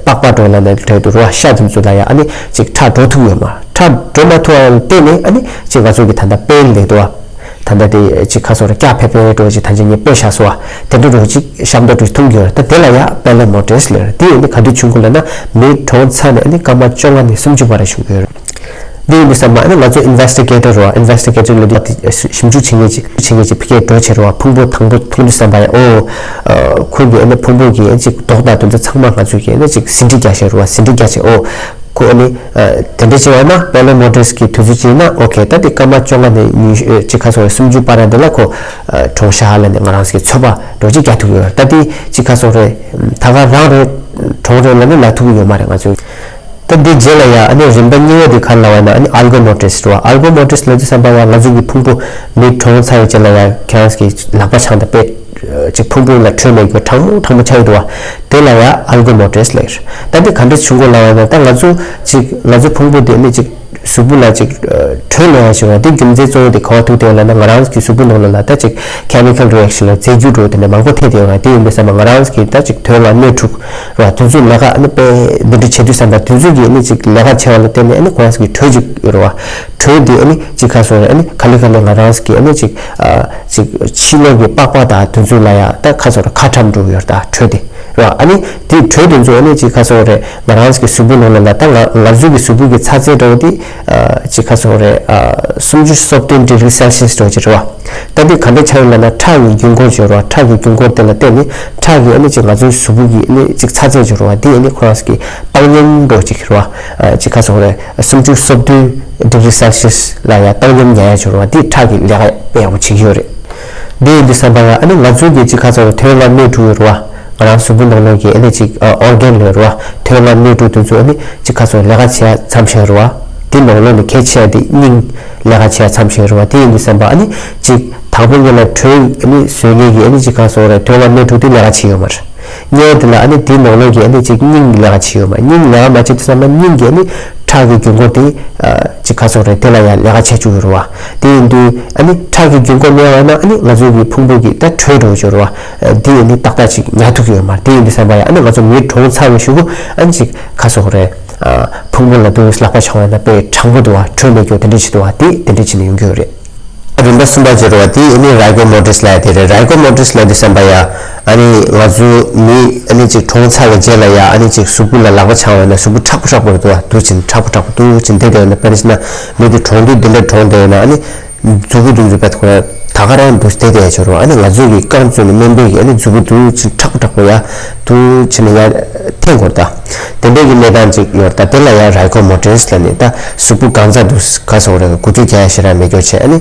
པགས་པ་འགྲོ་ལ་ནས་འགྲོ་དུ་རུ་བ། ཤ་དེ་ཚོ་ལ་ཡང་ཨ་ནི་ཅིག་ཁྲག་འགྲོ་ཐུབ་ཡོད་མ། ཁྲག་འགྲོ་མ་ཐུབ་པ་ལ་བརྟེན་ནས་ཨ་ནི་ཅིག་ང་ཚོ་གི་ད་ལྟ་པེལ་ལབ་འདུག་བ། ད་ལྟ་དེ་ཅིག་ཁ་སོགས་རེད། སྐྱ་ཕེ་ཕེ་འགྲོ་ཅིག་ད་ཅིག་ངས་དཔེ་བཞག་སོང་བ། དེ་འདྲ་འགྲོ་ཅིག་ཤམ་ཏོ་འགྲོ་མཐོང་གི་ཡོད་རེད། ད་དེ་ལ་ཡང་པེ་ལེ་མོ་ཊིས་ལབ་རེད། དེ་ཡིན་ནི་ག་དུས་བྱུང་གི་ལབ་ན་མི་གྲོངས་ཚར་ནས་ཨ་ནི་སྐར་མ་བཅོ་ལྔ་ནས་སུམ་ཅུ་བར་བྱུང་གི་ཡོད་རེད། འདི་ཡིན་དུས་ཙམ་པ་ཨ་ནི་ང་ཚོ་ཨིན་ཝེ་སི་ཊི་གེ་ཊར་རེད་བ། ཨིན་ཝེ་སི་ཊི་གེ་ཊར་ལབ་དུས་ཞིབ་འཇུག་བྱེད་མཁན་ཅིག་བྱེད་མཁན་ཅིག་ཕ་གིར་འགྲོ་བྱེད་རེད་བ། ཕུང་པོ་དང་པོ་མཐོང་དུས་ཙམ་པ་ཡ་ཨོ། ཁོ་གི་ཨ་ནི་ཕུང་པོ་གི་ཨ་ཅིག་མདོག་དང་དེ་ཚོ་ཚང་མ་ང་ཚོས་ཀྱི་ཨ་ནི་ཅིག་ཟིན་བྲིས་རྒྱག་བྱེད་རེད་བ། ཟིན་བྲིས་རྒྱག་བྱེད་ཨོ། ཁོ་ཨ་ནི་དེ་འདྲ་བྱེད་པ་ན་པེ་ལེ་མོ་ཊིས་ཀྱི་དུས་ཚོད་ཅིག་ཡིན་ན་ཨོ་ཁེ། ད་དེ་སྐར་མ་བཅོ་ལྔ་ནས་ཉི་ཤུ་ཅིག་ཁ་སོགས་སུམ་ཅུ་བར་དེ་ལ་ཁོ་གྲོངས་ཤག་ལབ་ནས་ང་རང་ཚོ་གི་ཚོད་དཔག་འགྲོ་ཅིག་རྒྱག་ཐུབ་ཡོད་རེད། ད་དེ་ཅིག་ཁ་སོགས་རེད། ད་ག་རང་རེད། གྲོངས་རེད་ལབ་ནས་ལབ་ཐུབ་ཀྱི་ཡོད་མ་རེད་ང་ཚོས། ད་འདི་རྗེས་ལ་ཡང་ཨ་ནི་རིམ་པ་གཉིས་པ་དེ་ག་རེ་ལབ་པ་ཡིན་ན། ཨ་ནི་ཨལ་གོ་མོ་ཊིས་རེད་བ། ཨལ་གོ་མོ་ཊིས་ལབ་དུས་ཙམ་པ་ཡང་ང་ཚོ་གི་ཕུང་པོ་མིད་གྲོངས་ཚར་བའི་རྗེས་ལ་ཡང་ཁྱེད་རང་གི་ལག་པ་འཆང་དང་དཔེ་ཅིག་ཕུང་པོ་ལ་དྲོད་མེད་རྒྱུ་གྲང་མོ་གྲང་མོ་ཆགས་ཀྱི་འདུག་བ། དེ་ལ་ཡང་ཨལ་གོ་མོ་ཊིས་ལབ་ཀྱི་རེད། ད་འདི་ག་འདྲ་བྱུང་གོ་ལབ་པ་ཡིན་ན། ད་ང་ཚོ་ཅིག་ང་ཚོ་ཕུང་པོ་དེ་ཨ་ནི་ཅིག་གཟུགས་པོ་ལ་ཅིག་དྲོད་ལེན་ཡ་ཞིག་ཡོད་རེད་བ། དེ་རྒྱུ་མཚན་གཙོ་བོ་དེ་ག་པར་ཐུག་བསྡད་ཡོད་ལབ་ན། ང་རང་གི་གཟུགས་པོ་ནང་ལོགས་ལ་ད་ཅིག་ཁེ་མི་ཀལ་རི་ཨེག་ཤན་ལ་རྫས་འགྱུར་འདྲ་བོ་དེ་འདྲ་མང་པོ་ཐེབས་བསྡད་ཡོད་རེད། དེ་ཡིན་དུས་ཙམ་པ་ང་རང་གི་ད་ཅིག་དོན་ལ་གནོད་འཁྲུག་རེད་བ། དེ་ཚོ་ལས་ཀ་ཨ་ནི་དཔེ་འདི་འདྲ་བྱེད་དུས་ཙམ་པ་དེ་ཚོ་གི་ཨ་ནི་ཅིག་ལས་ཀ་བྱེད་པ་ལ་བརྟེན་ནས་ཨ་ནི་ཁོ་རང་ཚོ་གི་དྲོད་ཅིག་ཡོད་རེད་བ། དྲོད་དེ་ཨ་ནི་ཅིག་ག་རེ་ཟེར་དགོས་རེད། ཨ་ནི་ག་ལེ་ག་ལེ་ང་རང་ཚོ་གི་ཨ་ནི་ཅིག་ཨ་ཅིག་ཕྱི་ལོགས་ཀྱི་པགས་པ་དང་དེ་ཚོ་ལ་ཡང་ད་ག་རེ་ཟེར་དགོས་རེད། ཁ་གྲམ་འགྲོ་གི་ཡོད་རེད། ད་དྲོད་དེ་རེད་བ། ཨ་ནི་དེ་དྲོད་དེ་ཚོ་ཨ་ནི་ཅིག་ག་རེ་ཟེར་དགོས་རེད། ང་རང་ཚོ་གི་གཟུགས་པོ་ནང་ལ་ད་ང་ང་ཚོ་གི་གཟུགས་པོ་གི་ཚ་ཚད་འདྲ་བོ་དེ་ཨ་ཅིག་ག་རེ་ཟེར་དགོས་རེད། ཨ་སུམ་ཅུ་སོ་བདུན་ཌི་གྷི་རི་སེལ་སི་ཡས་འདྲ་བོ་ཅིག་རེད་བ། ད་འདི་ག་འདྲ་ཆགས་ཡོད་ལབ་ན། ཁྲག་གི་རྒྱུན་འཁོར་ཅིག་ཡོད་རེད་བ། ཁྲག་གི་རྒྱུན་འཁོར་དེ་ལ་བརྟེན་ནས་ཁྲག་གི་ཨ་ནི་ཅིག་ང་ཚོའི་གཟུགས་པོ་གི་ཨ་ནི་ཅིག་ཚ་ཚད་ཅིག་ཡོད་རེད་བ། འདི་ཨ་ནི་ཁོ་རང་ཚོ་གི་བཏང་སྙོམས་འདྲ་བོ་ཅིག་རེད་བ། ཨ་ཅིག་ག་རེ་ཟེར་དགོས་རེད། སུམ་ཅུ་སོ་བདུན་ཌི་གྷི་རི་སེལ་སི་ཡས་ལ་ཡང་བཏང་སྙོམས་ཉར་ཡ་ཅིག་ཡོད་རེད་བ། འདི་ཁྲག་གི་ལས་ཀ་དཔེ་ཡག་པོ་བྱེད་ཀྱི་ཡོད་རེད། འདི་ཡིན་དུས་ཙམ་པ་ཡང་ཨ་ནི་ང་ཚོའི་གི་ཅིག་ག་རེ་ཟེར་དགོས་རེད། དོན་ལ་གནོད་འཁྲུག་ཡོད་རེད་བ། ང་རང་གཟུགས་པོ་ནང་ལོགས་ཀྱི་ཨ་ནི་ཅིག་ཨོར་གན་ལ་ཡོད་རེད་བ། དོན་ལ་གནོད་འཁྲུག་དེ་ཚོ་ཨ་ནི་ཅིག་ག་རེ་ཟེར་དགོས་རེད། ལས་ཀ་བྱེད་ཡ་མཚམས་བཞག་ཡོད་རེད་བ། དེ་ནང་ལོགས་ནས་གལ་ཆེ་བ་དེ་སྙིང་ལས་ཀ་བྱེད་ཡ་མཚམས་བཞག་ཡོད་རེད་བ། དེ་ཡིན་དུས་ཙམ་པ་ཨ་ནི་ཅིག་དང་པོ་ཉིད་ལ་དྲོད་ཨ་ནི་བཟོ་མཁན་གྱི་ཨ་ནི་ཅིག་ག་རེ་ཟེར་དགོས་རེད། དོན་ལ་གནོད་འཁྲུག་དེ་ལས་ཀ་བྱེད་ཡོད་མ་རེད། གཉིས་པ་དེ་ལ་ཨ་ནི་དེའི་ནང་ལོགས་ཀྱི་ཨ་ནི་ཅིག་སྙིང་ལས་ཀ་བྱེད་ཡོད་མ་རེད། སྙིང་ལས་ཀ་མ་བྱེད་དུས་ཙམ་པ་སྙིང་གི་ཨ་ནི་ཁྲག་གི་རྒྱུན་འཁོར་དེ་ཨ་ཅིག་ག་རེ་ཟེར་དགོས་རེད། དེ་ལ་ཡང་ལས་ཀ་བྱེད་བཅུག་ཡོད་རེད་བ། དེ་ཡིན་དུས་ཨ་ནི་ཁྲག་གི་རྒྱུན་འཁོར་མེད་པ་ཡིན་ན་ཨ་ནི་ང་ཚོའི་གི་ཕུང་པོ་གི་ད་དྲོད་འདྲ་བོ་ཅིག་ཡོད་རེད་བ། འདི་ཨ་ནི་ཏག་ཏག་ཅིག་ཉར་ཐུབ་ཀྱི་ཡོད་མ་རེད། དེ་ཡིན་དུས་ཙམ་པ་ཡང་ཨ་ནི་ང་ཚོ་མིད་གྲོངས་ཚར་བའི་གཞུག་གུ་ཨ་ནི་ཅིག་ག་རེ་ཟེར་དགོས་རེད། ཨ་ཕུང་པོ་ལ་དུ་ལག་པ་འཆང་བ་ཡིན་ན་དཔེ་གྲང་པོ་འདུག་བ། དྲོད་མེད་རྒྱུ་དེ་འདྲ་ཅིག་འདུག་བ། དེ་དེ་འདྲ་བྱས་ནས་ཡོང་གི་ཡོད་རེད། རིམ་པ་གསུམ་པ་བརྗོད་རོགས། དེ་ཨ་ནི་རའི་ཀོ་མོ་ཊིས་ལབ་ཡ་དེ་རེད། རའི་ཀོ་མོ་ཊིས་ལབ་དུས་ཙམ་པ་ཡ་ཨ་ནི་ང་ཚོ་མི་ཨ་ནི་ཅིག་གྲོངས་ཚར་བའི་རྗེས་ལ་ཡ་ཨ་ནི་ཅིག་གཟུགས་པོ་ལ་ལག་པ་འཆང་བ་ཡིན་ན་གཟུགས་པོ་མཁྲེགས་པོ་མཁྲེགས་པོ་འདུག་བ། འདུག་ཅིང་མཁྲེགས་པོ་མཁྲེགས་པོ་འདུག་ཅིང་བསྡད་བསྡད་ཡོད་ན། དཔེར་ན་མི་དེ་གྲོངས་དུས་འདི་འདྲ་གྲོངས་བསྡད་ཡོད་ན་ཨ་ནི་མཛུ་གུ་འདུག་འཛུགས་པའི་ཐོག་ལ་ད་ག་རང་འདུག་བསྡད་བསྡད་ཡ་ཆོག་རོགས། ཨ་ནི་ང་ཚོ་གི་རྐང་བཙུགས་ནས་སྨན་པས་ཀྱི་ཨ་ནི་མཛུ་གུ་འདུག་ཅིང་མཁྲེགས་པོ་མཁྲེགས་པོ་ཡ་འདུག་བྱས་ནས་ཡ་འཐེན་དགོས་རེད་ད། དེ་འདྲའི་གི་གནས་སྟངས་ཅིག་ཡོད་རེད་ད། དེ་ལ་ཡང་རའི་ཀོ་མོ་ཊིས་ལབ་ནས། ད་གཟུགས་པོ་གང་ཙམ་འདུག་ག་རེ་ཟེར་དགོས་རེད། འགུལ་སྐྱོད་རྒྱག་ཡ་ཞེ་དྲག་མེད་སྐྱོ་བྱས། ཨ་ནི་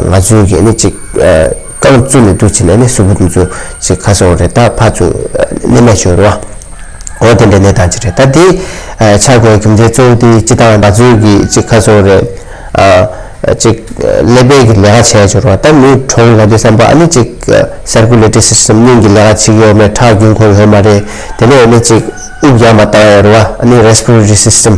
ང་ཚོའི་གི་ཨ་ནི་ཅིག་རྐང་བཙུགས་ནས་འདུག་བྱས་ནས་ཨ་ནི་གཟུགས་པོ་འདི་ཚོ་ཅིག་ག་རེ་ཟེར་དགོས་རེད། ད་ཕར་ཚུར་གནས་མེད་བྱས་རེད་བ། འོ་དེ་འདྲའི་གནས་སྟངས་ཅིག་རེད། ད་དེ་ཆགས་དགོས་རྒྱུ་མཚན་གཙོ་བོ་དེ་སྤྱིར་བཏང་ང་ཚོའི་གི་ཅིག་ག་རེ་ཟེར་དགོས་རེད། ཨ་ཅིག་ཀླད་པའི་གི་ལས་ཀ་བྱས་བྱས་རེད་བ། ད་མི་གྲོངས་ལབ་དུས་ཙམ་པ་ཨ་ནི་ཅིག་སར་ཀུ་ལེ་ཊོ་རི་སི་སི་ཊམ་སྙིང་གི་ལས་ཀ་བྱེད་ཀྱི་ཡོད་མེད། ཁྲག་རྒྱུན་འཁོར་ཡོད་མ་རེད། དེ་ནས་ཨ་ནི་ཅིག་དབུགས་ཡར་མར་བཏང་ཡ་རེད་བ། ཨ་ནི་རེ་སི་པི་རེ་ཊོ་རི་སི་སི་ཊམ་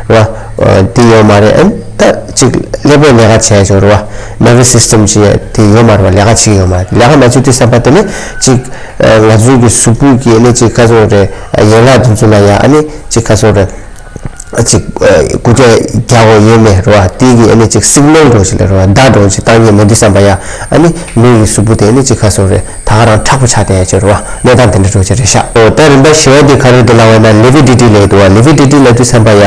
རེད་བ། དེ་ཡོད་མ་རེད། ཨ་ནི་ད་ཅིག་ཀླད་པའི་ལས་ཀ་བྱས་བྱས་རེད་བ། ནར་ཝས་སི་སི་ཊམ་ཅིག་དེ་ཡོད་མ་རེད་བ། ལས་ཀ་བྱེད་ཀྱི་ཡོད་མ་རེད། ལས་ཀ་མ་བྱེད་དུས་ཙམ་པ་དེ་ནས་ཅིག་ང་ཚོའི་གི་གཟུགས་པོ་གི་ཨ་ནི་ཅིག་ག་རེ་ཟེར་དགོས་རེད། ཡན་ལག་དེ་ཚོ་ལ་ཡ་ཨ་ནི་ཅིག་ག་རེ་ཟེར་དགོས་རེད། ཅིག་འགུལ་སྐྱོད་རྒྱག་དགོས་ཡོད་མེད་རེད་བ། དེ་གི་ཨ་ནི་ཅིག་སིག་ནལ་འདྲ་བོ་ཞིག་ལ་རེད་བ། བརྡ་འདྲ་བོ་ཅིག་བཏང་མཁན་མེད་དུས་ཙམ་པ་ཡ་ཨ་ནི་མི་ཡི་གཟུགས་པོ་དེ་ཨ་ནི་ཅིག་ག་རེ་ཟེར་དགོས་རེད། ད་ག་རང་མཁྲེགས་པོ་ཆགས་བསྡད་ཡ་ཅིག་རེད་བ། གནས་སྟངས་དེ་འདྲ་འདྲ་བོ་ཅིག་རེད་ཤག་འོ་ད་རིམ་པ་བཞི་པ་དེ་ག་རེ་འདུག་ལབ་པ་ཡིན་ན་ལི་བི་ཌི་ཊི་ལབ་ཀྱི་འདུག་བ། ལི་བི་ཌི་ཊི་ལབ་དུས་ཙམ་པ་ཡ་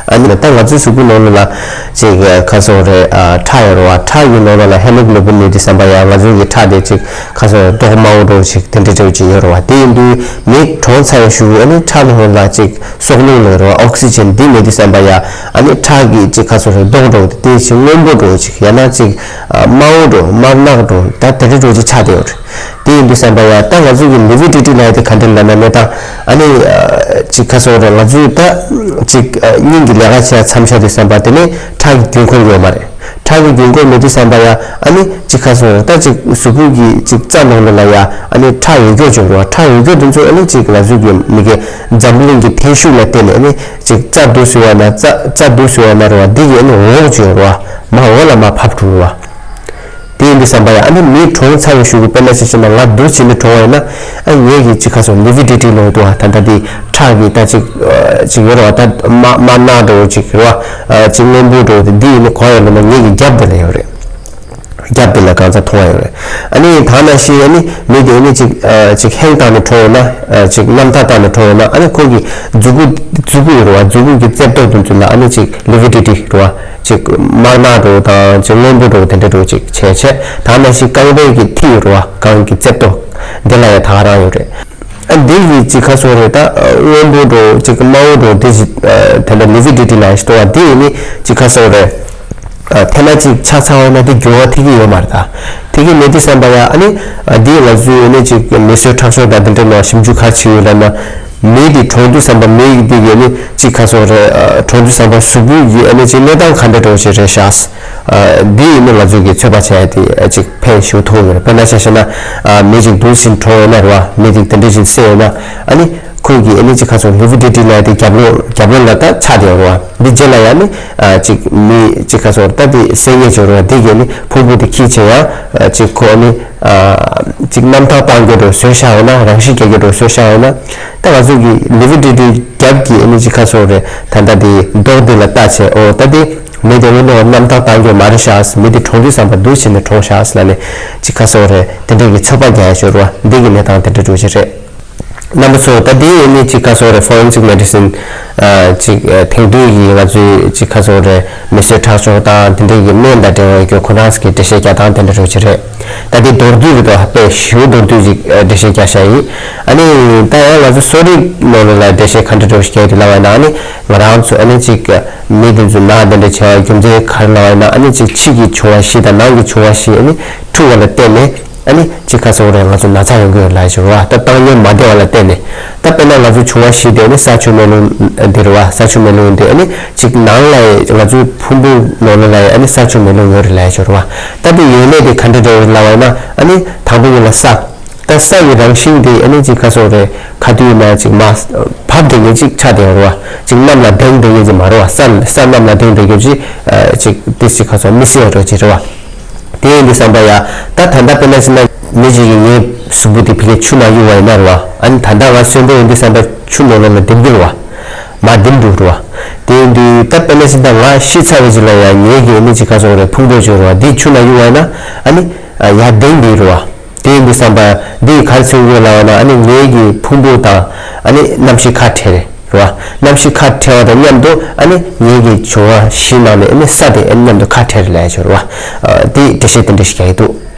ཨ་ནི་ད་ང་ཚོའི་གཟུགས་པོ་ནང་ལོགས་ལ་ཅིག་ག་རེ་ཟེར་དགོས་རེད། ཁྲག་ཡོད་རེད་བ། ཁྲག་གི་ནང་ལོགས་ལ་ཧེ་མོ་གྷི་ལོ་བིན་ཡོད་དུས་ཙམ་པ་ཡ་ང་ཚོའི་གི་ཁྲག་དེ་ཅིག་ག་རེ་ཟེར་དགོས་རེད། མདོག་དམར་པོ་འདྲ་བོ་ཅིག་དེ་འདྲ་འདྲ་བོ་ཅིག་ཡོད་རེད་བ། དེ་ཡིན་དུས་མི་གྲོངས་ཚར་བའི་གཞུག་གུ་ཨ་ནི་ཁྲག་ནང་ལོགས་ལ་ཅིག་སྲོག་རླུང་ལབ་རེད་བ། ཨོག་སི་ཇན་འདི་མེད་དུས་ཙམ་པ་ཡ་ཨ་ནི་ཁྲག་གི་ཅིག་ག་རེ་ཟེར་དགོས་རེད། མདོག་འདྲ་བོ་དེ་ཅིག་སྔོན་པོ་འདྲ་བོ་ཅིག་ཡང་ན་ཅིག་དམར་པོ་འདྲ་བོ་དམར་ནག་འདྲ་བོ་ད་དེ་འདྲ་འདྲ་བོ་ཅིག་ཆགས་བསྡད་ཡོད་རེད། དེ་ཡིན་དུས་ཙམ་པ་ཡ་ད་ང་ཚོ་གི་ལི་བི་ཌི་ཊི་ལབ་ཡ་དེ་ག་འདྲ་ལབ་ན་གནས་སྟངས་ཨ་ནི་ཅིག་ག་རེ་ཟེར་དགོས་རེད། ང་ཚོས་ད་ཅིག་སྙིང་གི་ལས་ཀ་བྱས་མཚམས་བཞག་དུས་ཙམ་པ་དེ་ནས་ཁྲག་གི་རྒྱུན་འཁོར་ཡོད་མ་རེད། ཁྲག་གི་རྒྱུན་འཁོར་མེད་དུས་ཙམ་པ་ཡ་ཨ་ནི་ཅིག་ག་རེ་ཟེར་དགོས་རེད། ད་ཅིག་གཟུགས་པོ་གི་ཅིག་རྩ་ནང་ལོགས་ལ་ཡ་ཨ་ནི་ཁྲག་འོད་སྐྱོ་བྱུང་རེད་བ། ཁྲག་འོད་སྐྱོ་དེ་ཚོ་ཨ་ནི་ཅིག་ང་ཚོ་གི་མི་གི་འཛམ་བུ་གླིང་གི་འཐེན་ཤུགས་ལ་བརྟེན་ནས་ཨ་ནི་ཅིག་རྩ་འདུག་སེ་བ་ན་རྩ་རྩ་འདུག་སེ་བ་ན་རེད་བ། འདི་གི་ཨ་ནི་འོག་བྱུང་རེད་བ། མར་འོག་ལ་མར་ཕབ་འགྲོ་རེད་བ། དེ་ཡིན་དུས་ཙམ་པ་ཡ་ཨ་ནི་མི་གྲོངས་ཚར་བའི་གཞུག་གུ་དཔེར་ན་ཆ་བཞག་ན་ང་འདུག་བྱས་ནས་གྲོངས་པ་ཡིན་ན་ཨ་ངེད་ཀྱི་ཅིག་ག་རེ་ཟེར་དགོས་རེད། ལི་བི་ཌི་ཊི་ལབ་ཀྱི་འདུག་བ། ད་ལྟ་འདི་ཁྲག་གི་ད་ཅིག་ཅིག་ཡོད་རེད་བ། ད་དམར་དམར་ནག་འདྲ་བོ་ཅིག་རེད་བ། ཅིག་སྔོན་པོ་འདྲ་བོ་དེ་འདི་ཡིན་ན་ག་པར་ཡོད་ལབ་ན་ངེད་ཀྱི་རྒྱབ་འདི་ལ་ཡོད་རེད། རྒྱབ་འདི་ལ་གང་ཙམ་མཐོང་བ་ཡོད་རེད། ཨ་ནི་ད་ནང་བཞིན་ཨ་ནི་མི་དེ་ཨ་ནི་ཅིག་ཅིག་ཧེང་བཏང་ནས་གྲོངས་ཡོད་ན། ཅིག་རྣམ་ཐར་བཏང་ནས་གྲོངས་ཡོད་ན་ཨ་ནི་ཁོ་གི་མཛུ་གུ་མཛུ་གུ་ཡོད་རེད་བ། མཛུ་གུ་གི་རྩེབ་ཏོག་དེ་ཚོ་ལ་ཨ་ནི་ཅིག་ལི་བི་ཌི་ཊི་རེད་བ། ཅིག་དམར་ནག་འདྲ་བོ་དང་ཅིག་སྔོན་པོ་འདྲ་བོ་དེ་འདྲ་འདྲ་བོ་ཅིག་བྱས་བྱས། ད་ནང་བཞིན་རྐང་པའི་གི་མཐིལ་ཡོད་རེད་བ། རྐང་གི་རྩེབ་ཏོག་འདི་ལ་ཡང་ད་ག་རང་ཡོད་རེད། ཨ་འདི་གི་ཅིག་ག་རེ་ཟེར་དགོས་རེད། ད་སྔོན་པོ་འདྲ་བོ་ཅིག་དམར་པོ་འདྲ་བོ་དེ་ཅིག་དེ་འདྲ་ལི་བི་ཌི་ཊི་ལབ་ཡ་ཞིག་འདུག་བ། འདི་ཡིན་ནི་ཅིག་ག་རེ་ཟེར་དགོས་རེད། ཐེངས་མ་གཅིག་ཆགས་ཚར་བ་ན་དེ་འགྱུར་བ་ཐེབས་ཀྱི་ཡོད་མ་རེད། ད་ཐེབས་ཀྱི་མེད་དུས་ཙམ་པ་ཡ་ཨ་ནི་འདི་ང་ཚོའི་ཨ་ནི་ཅིག་མིས་བཟོས་ཁྲག་ཤོག་དང་དེ་འདྲ་ནང་ཞིབ་འཇུག་ག་རེ་བྱེད་ཀྱི་ཡོད་ལབ་ན། མི་དེ་གྲོངས་དུས་ཙམ་པ་མི་དེ་གི་ནི་ཅིག་ག་ཟེར་དགོས་རེད། གྲོངས་དུས་ཙམ་པ་གཟུགས་པོ་ཡི་ཨ་ནི་ཅིག་གནས་སྟངས་ག་འདྲ་འདྲ་བོ་ཞིག་རེད་ཤག་འདི་ཡིན་ན་ང་ཚོས་ཀྱི་ཚོད་དཔག་བྱས་ཏེ་ཅིག་ཕན་ཞིག་ཐོགས་ཡོད་རེད། དཔེར་ན་ཆ་བཞག་ན་མི་ཅིག་འདུག་སེ་གྲོངས་ཡོད་ན་རེད་བ། མི་དེ་དེ་འདྲ་ཞིག་བསད་ཡོད་ན་ཨ་ནི་ཁོས་ཀྱི་ཨ་ནི་ཅིག་ག་ཟེར་ལི་ཝི་ཌི་ཊི་ལབ་ཡ་དེ་རྒྱབ་ལོགས་རྒྱབ་ལོགས་ལ་ད་ཆགས་བསྡད་ཡོད་རེད་བ། འདི་རྗེས་ལ་ཡང་ནི་ཅིག་མི་ཅིག་ག་ཟེར་ད་དེ་བསད་ཉེས་བྱུང་རེད་བ། དེ་གས་ནི་ཕུང་པོ་དེ་འཁྱེར་བྱས་ཡང་ཅིག་ཁོ་ནི་ཅིག་རྣམ་ཐར་བཏང་རྒྱུ་འདྲ་བོ་བཟོས་བཞག་ཡོད་ན། རང་ཤི་རྒྱག་རྒྱུ་འདྲ་བོ་བཟོས་བཞག་ཡོད་ན། ད་ང་ཚོ་གི་ལི་ཝི་ཌི་ཊི་རྒྱབ་ཀྱི་ཨ་ནི་ཅིག་ག་ཟེར་དགོས་རེད། ད་ལྟ་དེ་རྡོ་འདི་ལ་བལྟས་བྱས། ཨོ་ད་དེ་མི་དེ་དངོས་གནས་རྣམ་ཐར་བཏང་རྒྱུ་མ་རེད་ཤག་མི་དེ་གྲོངས་དུས་ཙམ་པ་འདུག་སེ་ནས་གྲོངས་ཤག་ལབ་ནས་ཅིག་ག་ཟེར་དགོས་རེད། དེ་འདྲས་ཀྱི་ཚོད་དཔག་རྒྱག་ཡ་ཅིག་ཡོད་རེད་བ། འདི་གི་གནས་སྟངས་དེ་འདྲ་འདྲ་བོ་ཅིག་རེད། རྣམ་པ་ཚོ། ད་དེ་ཡིན་ནི་ཅིག་ག་ཟེར་དགོས་རེད། ཕོ་རེན་སིག་མེ་ཌི་སིན་ཅིག་ཐེངས་དུས་ཀྱི་ང་ཚོའི་ཅིག་ག་ཟེར་དགོས་རེད། མི་གསོད་ཁྲག་སྦྱོར་དང་དེ་འདྲའི་གི་སྨན་དང་འབྲེལ་བའི་གི་ཁོ་རང་ཚོ་གི་འགྲེལ་བཤད་རྒྱག་སྟངས་དེ་འདྲ་འདྲ་བོ་ཅིག་རེད། ད་དེ་མདོར་བསྡུས་རེད་དོ། དཔེ་ཞེ་པོ་མདོར་བསྡུས་ཅིག་འགྲེལ་བཤད་རྒྱག་བཞག་ཡིན། ཨ་ནི་ད་ཡང་ང་ཚོ་གསོ་རིག་ནང་ལོགས་ལ་འགྲེལ་བཤད་ག་འདྲ་འདྲ་བོ་ཞིག་རྒྱག་ཡོད་དེ་ལབ་པ་ཡིན་ན། ཨ་ནི་ང་རང་ཚོ་ཨ་ནི་ཅིག་མི་དེ་ཚོ་ན་དེ་འདྲ་བྱེད་པའི་རྒྱུ་མཚན་ག་རེ་ལབ་པ་ཡིན་ན། ཨ་ནི་ཅིག་ཕྱི་གི་བྱུང་བ་བཞི་དང་ནང་གི་བྱུང་བ་བཞི་ཨ་ནི་འཁྲུག་པ་ལ་བརྟེན་ནས་ཨ་ནི་ཅིག་ག་ཟེར་དགོས་རེད། ང་ཚོ་ན་ཚ་ཡོང་གི་ཡོད་ལབ་ཡ་ཅིག་རེད་བ། ད་བཏང་སྙོམས་མ་བདེ་བ་ལ་བརྟེན་ནས། ད་དཔེར་ན་ང་ཚོ་བྱུང་བ་བཞི་དེ་ཨ་ནི་ས་ཆུ་མེ་རླུང་དེ་རེད་བ། ས་ཆུ་མེ་རླུང་དེ་ཨ་ནི་ཅིག་ནང་ལ་ང་ཚོའི་ཕུང་པོའི་ནང་ལོགས་ལ་ཨ་ནི་ས་ཆུ་མེ་རླུང་ཡོད་རེད་ལབ་ཡ་ཅིག་རེད་བ། ད་དེ་ཡོད་ནས་དེ་ག་འདྲ་འདྲ་བོ་རེད་ལབ་པ་ཡིན་ན། ཨ་ནི་དང་པོ་ཉིད་ལ་ས། ད་ས་ཡི་རང་བཞིན་དེ་ཨ་ནི་ཅིག་ག་ཟེར་དགོས་རེད། ག་དུས་ཡིན་ན་ཅིག་མར་བབས་བསྡད་མཁན་ཅིག་ཆགས་བསྡད་ཡོད་རེད་བ། ཅིག་གནམ་ལ་ལྡིང་བསྡད་མཁན་ཅིག་མ་རེད་བ། ས་ས་གནམ་ལ་ལྡིང་བསྡད་མཁན་ཅིག་ཨ་ཅིག་དེ་ཅིག་ག་ཟེར་དགོས། མི་སྲིད་ཡ་འདྲ་བོ་ཅིག་རེད་བ། དེ་ཡིན་དུས་ཙམ་པ་ཡ། ད་ད་ལྟ་དཔེར་ན་ཅིག་ན་མི་གཅིག་གིས་ངའི་གཟུགས་པོ་དེ་ཕ་གིར་ཆུ་ནང་གཡུགས་པ་ཡིན་ན་རེད་བ། ཨ་ནི་ད་ལྟ་ང་གསོན་པོ་ཡིན་དུས་ཙམ་པ་ཆུ་ནང་ལོགས་ལ་ལྡིང་གི་རེད་བ། མར་ལྡིང་འགྲོ་གི་རེད་བ། དེ་ཡིན་དུས་ད་དཔེར་ན་ཅིག་ད་ང་ཤི་ཚར་བའི་རྗེས་ལ་ཡ་ངའི་གི་ཨ་ནི་ཅིག་ག་ཟེར་དགོས་རེད། ཕུང་པོ་ཅིག་ཡོད་རེད་བ། འདི་ཆུ་ནང་གཡུགས་པ་ཡིན་ན་ཨ་ནི་ཡར་ལྡིང་གི་རེད་བ། དེ་ཡིན་དུས་ཙམ་པ་འདི་ག་རེ་མཚོན་གྱི་ཡོད་ལབ་པ་ན། ཨ་ནི་ངའི་གི་ཕུང་པོ་དང་ཨ་ནི་གནམ་གཤིས་ཁ་བྲལ་རེད། རེད་བ། གནམ་གཤིས་ཁ་བྲལ་བ་དང་མཉམ་དུ་ཨ་ནི་ངེད་ཀྱི་བྱུང་བ་བཞིའི་ནང་ནས་ཨ་ནི་ས་དེ་ཨ་ནི་མཉམ་དུ་ཁ་བྲལ་རེད་ལབ་ཡ་ཅིག་ཡོད་རེད་བ། ཨ་དེ་འགྲེལ་བཤད་དེ་འདྲ་ཞིག་རྒྱག་གི་འདུག་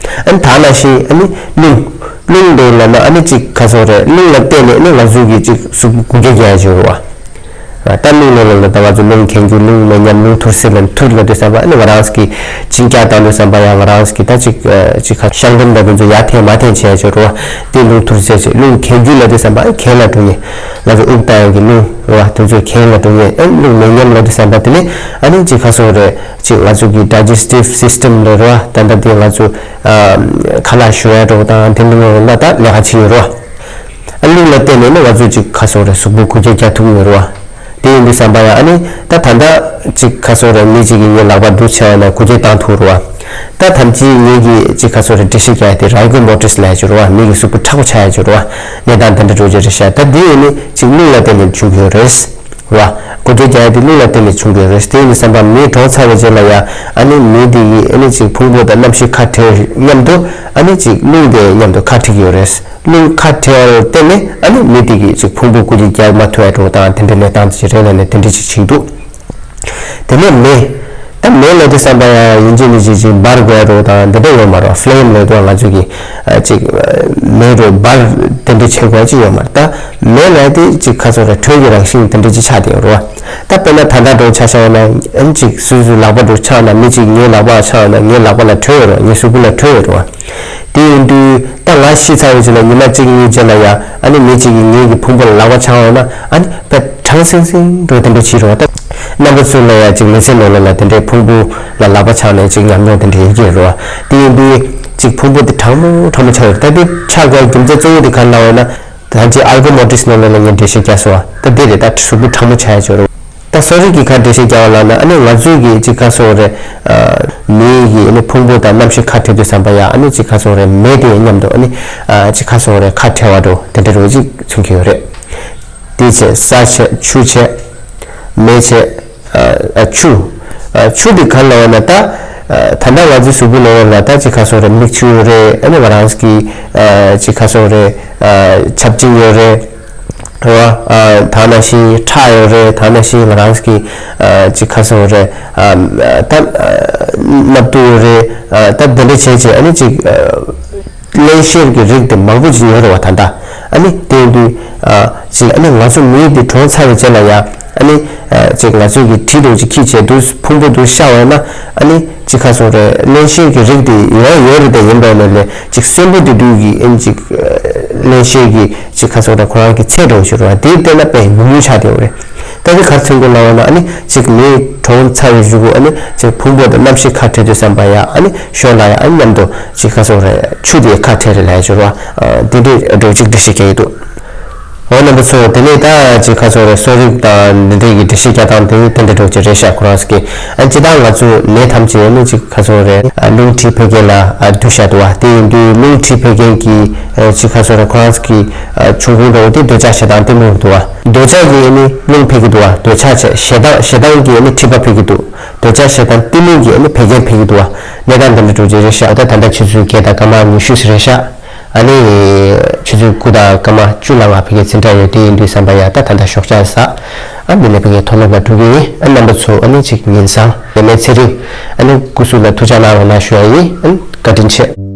ཨ་ནི་ད་ནང་བཞིན་ཨ་ནི་རླུང་། རླུང་དེ་ལབ་ན་ཨ་ནི་ཅིག་ག་ཟེར་དགོས་རེད། རླུང་ལ་བརྟེན་ནས་ཨ་ནི་ང་ཚོ་གི་ཅིག་གཟུགས་པོ་འགུལ་སྐྱོད་རྒྱག་ཡ་ཅིག་ཡོད་རེད་བ། ད་རླུང་ལ་ལ་ལ་ད་ང་ཚོ་རླུང་གན་རྒྱུ། རླུང་མེ་མཉམ། རླུང་ཐུར་སེལ་ལ་ཐུར་ལབ་དུས་ཙམ་པ་ཨ་ནི་ང་རང་གི་འཆིང་རྒྱག་བཏང་དུས་ཙམ་པ་ཡ་ང་རང་གི་ད་ཅིག་ཅིག་ག་ཤང་སྒྲོམ་ད་དེ་ཚོ་ཡར་འཐེན་མར་འཐེན་བྱས་ཡ་ཅིག་ཡོད་རེད་བ། དེ་རླུང་ཐུར་སེལ་བྱས། རླུང་གན་རྒྱུ་ལབ་དུས་ཙམ་པ་ཨ་ནི་གན་ལ་འགྲོ་མཁན། ང་ཚོ་དབུགས་བཏང་ཡག་གི་རླུང་རེད་བ། དེ་ཚོ་གན་ལ་འགྲོ་མཁན། ཨ་རླུང་མེ་མཉམ་ལབ་དུས་ཙམ་པ་དེ་ནི་ཨ་ནི་ཅིག་ག་ཟེར་དགོས་རེད། ཅིག་ང་ཚོ་གི་digestive system ལབ་རེད་བ། ད་ལྟ་དེ་ང་ཚོ་ཨ་ཁ་ལག་བཞོ་ཡ་འདྲ་བོ་དང་དེ་འདྲ་ལ་ད་ལས་ཀ་བྱེད་ཀྱི་ཡོད་རེད་བ། ཨ་རླུང་ལ་བརྟེན་ནས་ནི་ང་ཚོ་ཅིག་ག་ཟེར་དགོས་རེད། གཟུགས་པོ་འགུལ་སྐྱོད་རྒྱག་ཐུབ་ཀྱི་ཡོད་རེད་བ། དེ་ཡིན་དུས་ཙམ་པ་ཡ་ཨ་ནི་ད་ད་ལྟ་ཅིག་ག་ཟེར་དགོས་རེད། མི་གཅིག་གིས་ངའི་ལག་པ་འདུག་བྱས་པ་ན་འགུལ་སྐྱོད་བཏང་ཐུབ་རེད་བ། ད་ཐམས་ཅད་ངེད་ཀྱིས་ཅིག་ག་ཟེར་དགོས་རེད། འགྲེལ་བཤད་རྒྱག་ཡ་དེ་rigor mortis ལབ་ཡ་ཅིག་ཡོད་རེད་བ། མི་གི་གཟུགས་པོ་མཁྲེགས་པོ་ཆགས་ཡ་ཅིག་ཡོད་རེད་བ། གནས་སྟངས་དེ་འདྲ་འདྲ་བོ་ཅིག་རེད་ཤག་ད་དེ་ཡིན་ནི་ཅིག་རླུང་ལ་བརྟེན་ནས་བྱུང་གི་ཡོད་རེད། རེད་བ། འགུལ་སྐྱོད་རྒྱག་ཡ་དེ་རླུང་ལ་བརྟེན་ནས་བྱུང་གི་ཡོད་རེད། དེ་ཡིན་དུས་ཙམ་པ་མི་གྲོངས་ཚར་བའི་རྗེས་ལ་ཡ་ཨ་ནི་མི་དེ་གི་ཨ་ནི་ཅིག་ཕུང་པོ་དང་གནམ་གཤིས་ཁ་བྲལ་མཉམ་དུ་ཨ་ནི་ཅིག་རླུང་དེ་མཉམ་དུ་ཁ་བྲལ་གྱི་ཡོད་རེད། རླུང་ཁ་བྲལ་བར་བརྟེན་ནས་ཨ་ནི་མི་དེ་གི་ཅིག་ཕུང་པོ་འགུལ་སྐྱོད་རྒྱག་མ་ཐུབ་ཡ་འདྲ་བོ་དང་དེ་འདྲའི་གནས་སྟངས་ཅིག་རེད་ལབ་ནས་དེ་འདྲ་ཅིག་བྱེད་ཀྱི་འདུག་དེ་ནས་མེ། ད་མེ་ལབ་དུས་ཙམ་པ་ཡང་ཡིན་གཅིག་མིན་གཅིག་ཅིག་འབར་དགོས་རོ་དང་དེ་འདྲ་ཡོད་མ་རེད། ཕི་ལེམ་ལབ་དུས་ང་ཚོ་གི་ཨ་ཅིག་མེ་རུ་འབར་དེ་འདྲ་བྱེད་དགོས་ཅིག་ཡོད་མ་རེད། ད་མེ་ལབ་དེ་ཅིག་ག་ཚོད་རེད། དྲོད་ཀྱི་རང་བཞིན་དེ་འདྲ་ཅིག་ཆགས་བསྡད་ཡོད་རེད་བ། ད་དཔེར་ན་ད་ལྟ་འདྲ་ཆ་བཞག་ན་ཨ་ནི་ཅིག་སོ་སོའི་ལག་པ་འདྲ་ཆགས་ན་མི་ཅིག་ངའི་ལག་པ་ཆགས་ན་ངའི་ལག་པ་ལ་དྲོད་ཡོད་རེད་བ། ངའི་གཟུགས་པོ་ལ་དྲོད་ཡོད་རེད་བ། དེ་ཡིན་དུས་ད་ང་ཤི་ཚར་བའི་རྗེས་ལ་ཉི་མ་གཅིག་གཉིས་རྗེས་ལ་ཡ་ཨ་ནི་མི་གཅིག་གིས་ངེད་ཀྱི་ཕུང་པོ་ལ་ལག་པ་འཆང་ཡོང་ན་ཨ་ནི་དཔེ་གྲང་སིང་སིང་འགྲོ་དེ་འདྲ་བྱེད་རོགས། ད་རྣམ་པ་ཚོ་ལ་ཡ་ཅིག་མི་ཚེ་ནང་ལོགས་ལ་དེ་འདྲའི་ཕུང་པོ་ལ་ལག་པ་འཆང་ནས་ཅིག་ཉམས་མྱོང་དེ་འདྲ་ཡོད་ཀྱི་རེད་བ། དེ་ཡིན་དུས་ཅིག་ཕུང་པོ་དེ་གྲང་མོ་གྲང་མོ་ཆགས་ཡོད། ད་དེ་ཆགས་དགོས་རྒྱུ་མཚན་གཙོ་བོ་དེ་ག་རེ་ལབ་ཡོད་ན། ད་ཅིག་ཨལ་ཀོ་མོ་ཊིས་ནང་ལོགས་ལ་ངས་འགྲེལ་བཤད་རྒྱག་སོང་བ། ད་དེ་རེད། ད་གཟུགས་པོ་གྲང་མོ་ཆགས་ཡ་ཅིག་རེད། ད་གསོ་རིག་གི་ཁ་འགྲེལ་བཤད་རྒྱག་པ་ལབ་ན་ཨ་ནི་ང་ཚོའི་གི་ཅིག་ག་ཚོད་རེད། མིའི་གི་ཨ་ནི་ཕུང་པོ་དང་རྣམ་ཤེས་ཁ་བྲལ་དུས་ཙམ་པ་ཡ་ཨ་ནི་ཅིག་ག་ཚོད་རེད། མེ་དེ་མཉམ་དུ་ཨ་ནི་ཅིག་ག་ཚོད་རེད། ཁ་བྲལ་བ་འདྲ་དེ་འདྲ་རེད་ཅིག་མཚོན་གྱི་ཡོད་རེད། དེ་བྱས་ས་བྱས། ཆུ་བྱས། མེ་བྱས། ཨ་ཆུ། ཨ་ཆུ་དེ་ག་ལབ་ན་ད་ད་ལྟ་ང་ཚོའི་གཟུགས་པོ་ནང་ལ་ད་ཅིག་ག་ཚོད་རེད། མིག་ཆུ་ཡོད་རེད། ཨ་ནི་ང་རང་གི་ཅིག་ག་ཚོད་རེད། ཆབ་ཅིག་ཡོད་རེད། རེད་བ། ཨ་ད་ནང་བཞིན་ཁྲག་ཡོད་རེད། ད་ནང་བཞིན་ང་རང་གི་ཨ་ཅིག་ག་ཚོད་རེད། ཨ་ད་ཨ་སྣབས་དུག་ཡོད་རེད། ཨ་ད་དེ་འདྲ་བྱས་བྱས་ཨ་ནི་ཅིག་ཨ་བརླན་གཤེར་གྱི་རིགས་དེ་མང་པོ་ཅིག་ཡོད་རེད་བ། ད་ལྟ་ཨ་ནི་དེ་ཡིན་དུས་ཨ་ཅིག་ཨ་ནི་ང་ཚོ་མི་དེ་གྲོངས་ཚར་བའི་རྗེས་ལ་ཡ་ ཨ་ནི་ཅིག་ང་ཚོས་ཀྱི་གྲི་འདྲ་བོ་ཅིག་ཁྱེར་བྱས་དུས་ཕུང་པོ་དུ་ཤར་བ་ན། ཨ་ནི་ཅིག་ག་ཟེར་དགོས་རེད། རླན་གཤེར་གྱི་རིགས་དེ་ཡོད་ཡོད་རེད་དེ། ཡིན་པ་ཡིན་ནའི་ཅིག་གསོན་པོ་དེ་དུས་ཀྱི་ཨ་ནི་ཅིག་རླན་གཤེར་གྱི་ཅིག་ག་ཟེར་དགོས་རེད། ཁོ་རང་གི་ཚད་འདྲ་བོ་ཞིག་རེད་བ། དེའི་སྟེང་ན་དཔེ་ཉུང་ཉུང་ཆགས་བསྡད་ཡོད་རེད། ད་དེ་ག་རེ་མཚོན་གྱི་ལབ་པ་ན། ཨ་ནི་ཅིག་མེ་གྲོངས་ཚར་བའི་གཞུག་གུ་ཨ་ནི་ཅིག་ཕུང་པོ་དང་རྣམ་ཤེས་ཁ་བྲལ་དུས་ཙམ་པ་ཡ། ཨ་ནི་ཞོར་ལ་ཡ་ཨ་ནི་མཉམ་དུ་ཅིག་ག་ཟེར་དགོས་རེད། ཆུ་དེ་ཁ་བྲལ་རེད་ལབ་ཡ་ཅིག་རེད་བ། དེ་འདྲའི་འདྲ་བོ་ཅིག་འགྲེལ་བཤད་རྒྱག་གི་འདུག་འོ། རྣམ་པ་ཚོ། དེ་ནས་ད་ཅིག་ག་ཟེར་དགོས་རེད། གསོ་རིག་དང་འདི་འདྲའི་གི་འགྲེལ་བཤད་རྒྱག་སྟངས་དེ་དེ་འདྲ་འདྲ་བོ་ཅིག་རེད་ཤག་ཁོ་རང་ཚོ་གིས། ཨ། སྤྱིར་བཏང་ང་ཚོ་ནད་ཐམས་ཅད་ནི་ཅིག་ག་ཟེར་དགོས་རེད། ཨ། རླུང་མཁྲིས་བད་ཀན་ལ། ཨ། འདུས་བཞག་འདུག་བ། དེ་ཡིན་དུས་རླུང་མཁྲིས་བད་ཀན་གྱི། ཨ། ཅིག་ག་ཟེར་དགོས་རེད། ཁོ་རང་ཚོ་གི། ཨ། འབྱུང་ཁུངས་འདྲ་བོ་དེ་འདོད་ཆགས་ཞེ་སྡང་གཏི་མུག་འདུག་བ། འདོད་ཆགས་ཀྱིས་ནི་རླུང་འཕེལ་གྱི་འདུག་བ། འདོད་ཆགས་བྱས། ཞེ་སྡང་། ཞེ་སྡང་གིས་ནི་མཁྲིས་པ་འཕེལ་གྱི་འདུག་འདོད་ཆགས་ཞེ་སྡང་གཏི་མུག་གིས་ནི་བད་ཀན་འཕེལ་གྱི་འདུག་བ། གནས་སྟངས་འདི་འདྲ་འདྲ་བོ་ཅིག་རེད་ཤག་ད་ད་ལྟ་ཆུ་ཚོད་བརྒྱད་དང་སྐར་མ་ཉི་ཤུ་ཙམ་རེད་ཤག་ཨ་ནི་ཆུ་ཚོད་དགུ་དང་སྐར་མ་བཅུ་ལ་ང་ཕ་གིར་འཛིན་གྲྭ་ཡོད། དེ་ཡིན་དུས་ཙམ་པ་ཡ་ད་ད་ལྟ་ཞོགས་ཇ་ཟ། ཨ། འདི་ནས་ཕ་གིར་མཐོ་སློབ་ལ་འགྲོ་གི་ཡིན། ཨ། རྣམ་པ་ཚོ་ཨ་ནི་ཅིག་ཉིན་བཟང་། ཡ་མེད་ཚེ་རིང་། ཨ་ནི་སྐུ་གཟུགས་ལ་ཐུགས་ཅག་གནང་རོགས་གནང་ཞུ་ཡ་ཡིན། ཨ། བཀའ་དྲིན་ཆེ།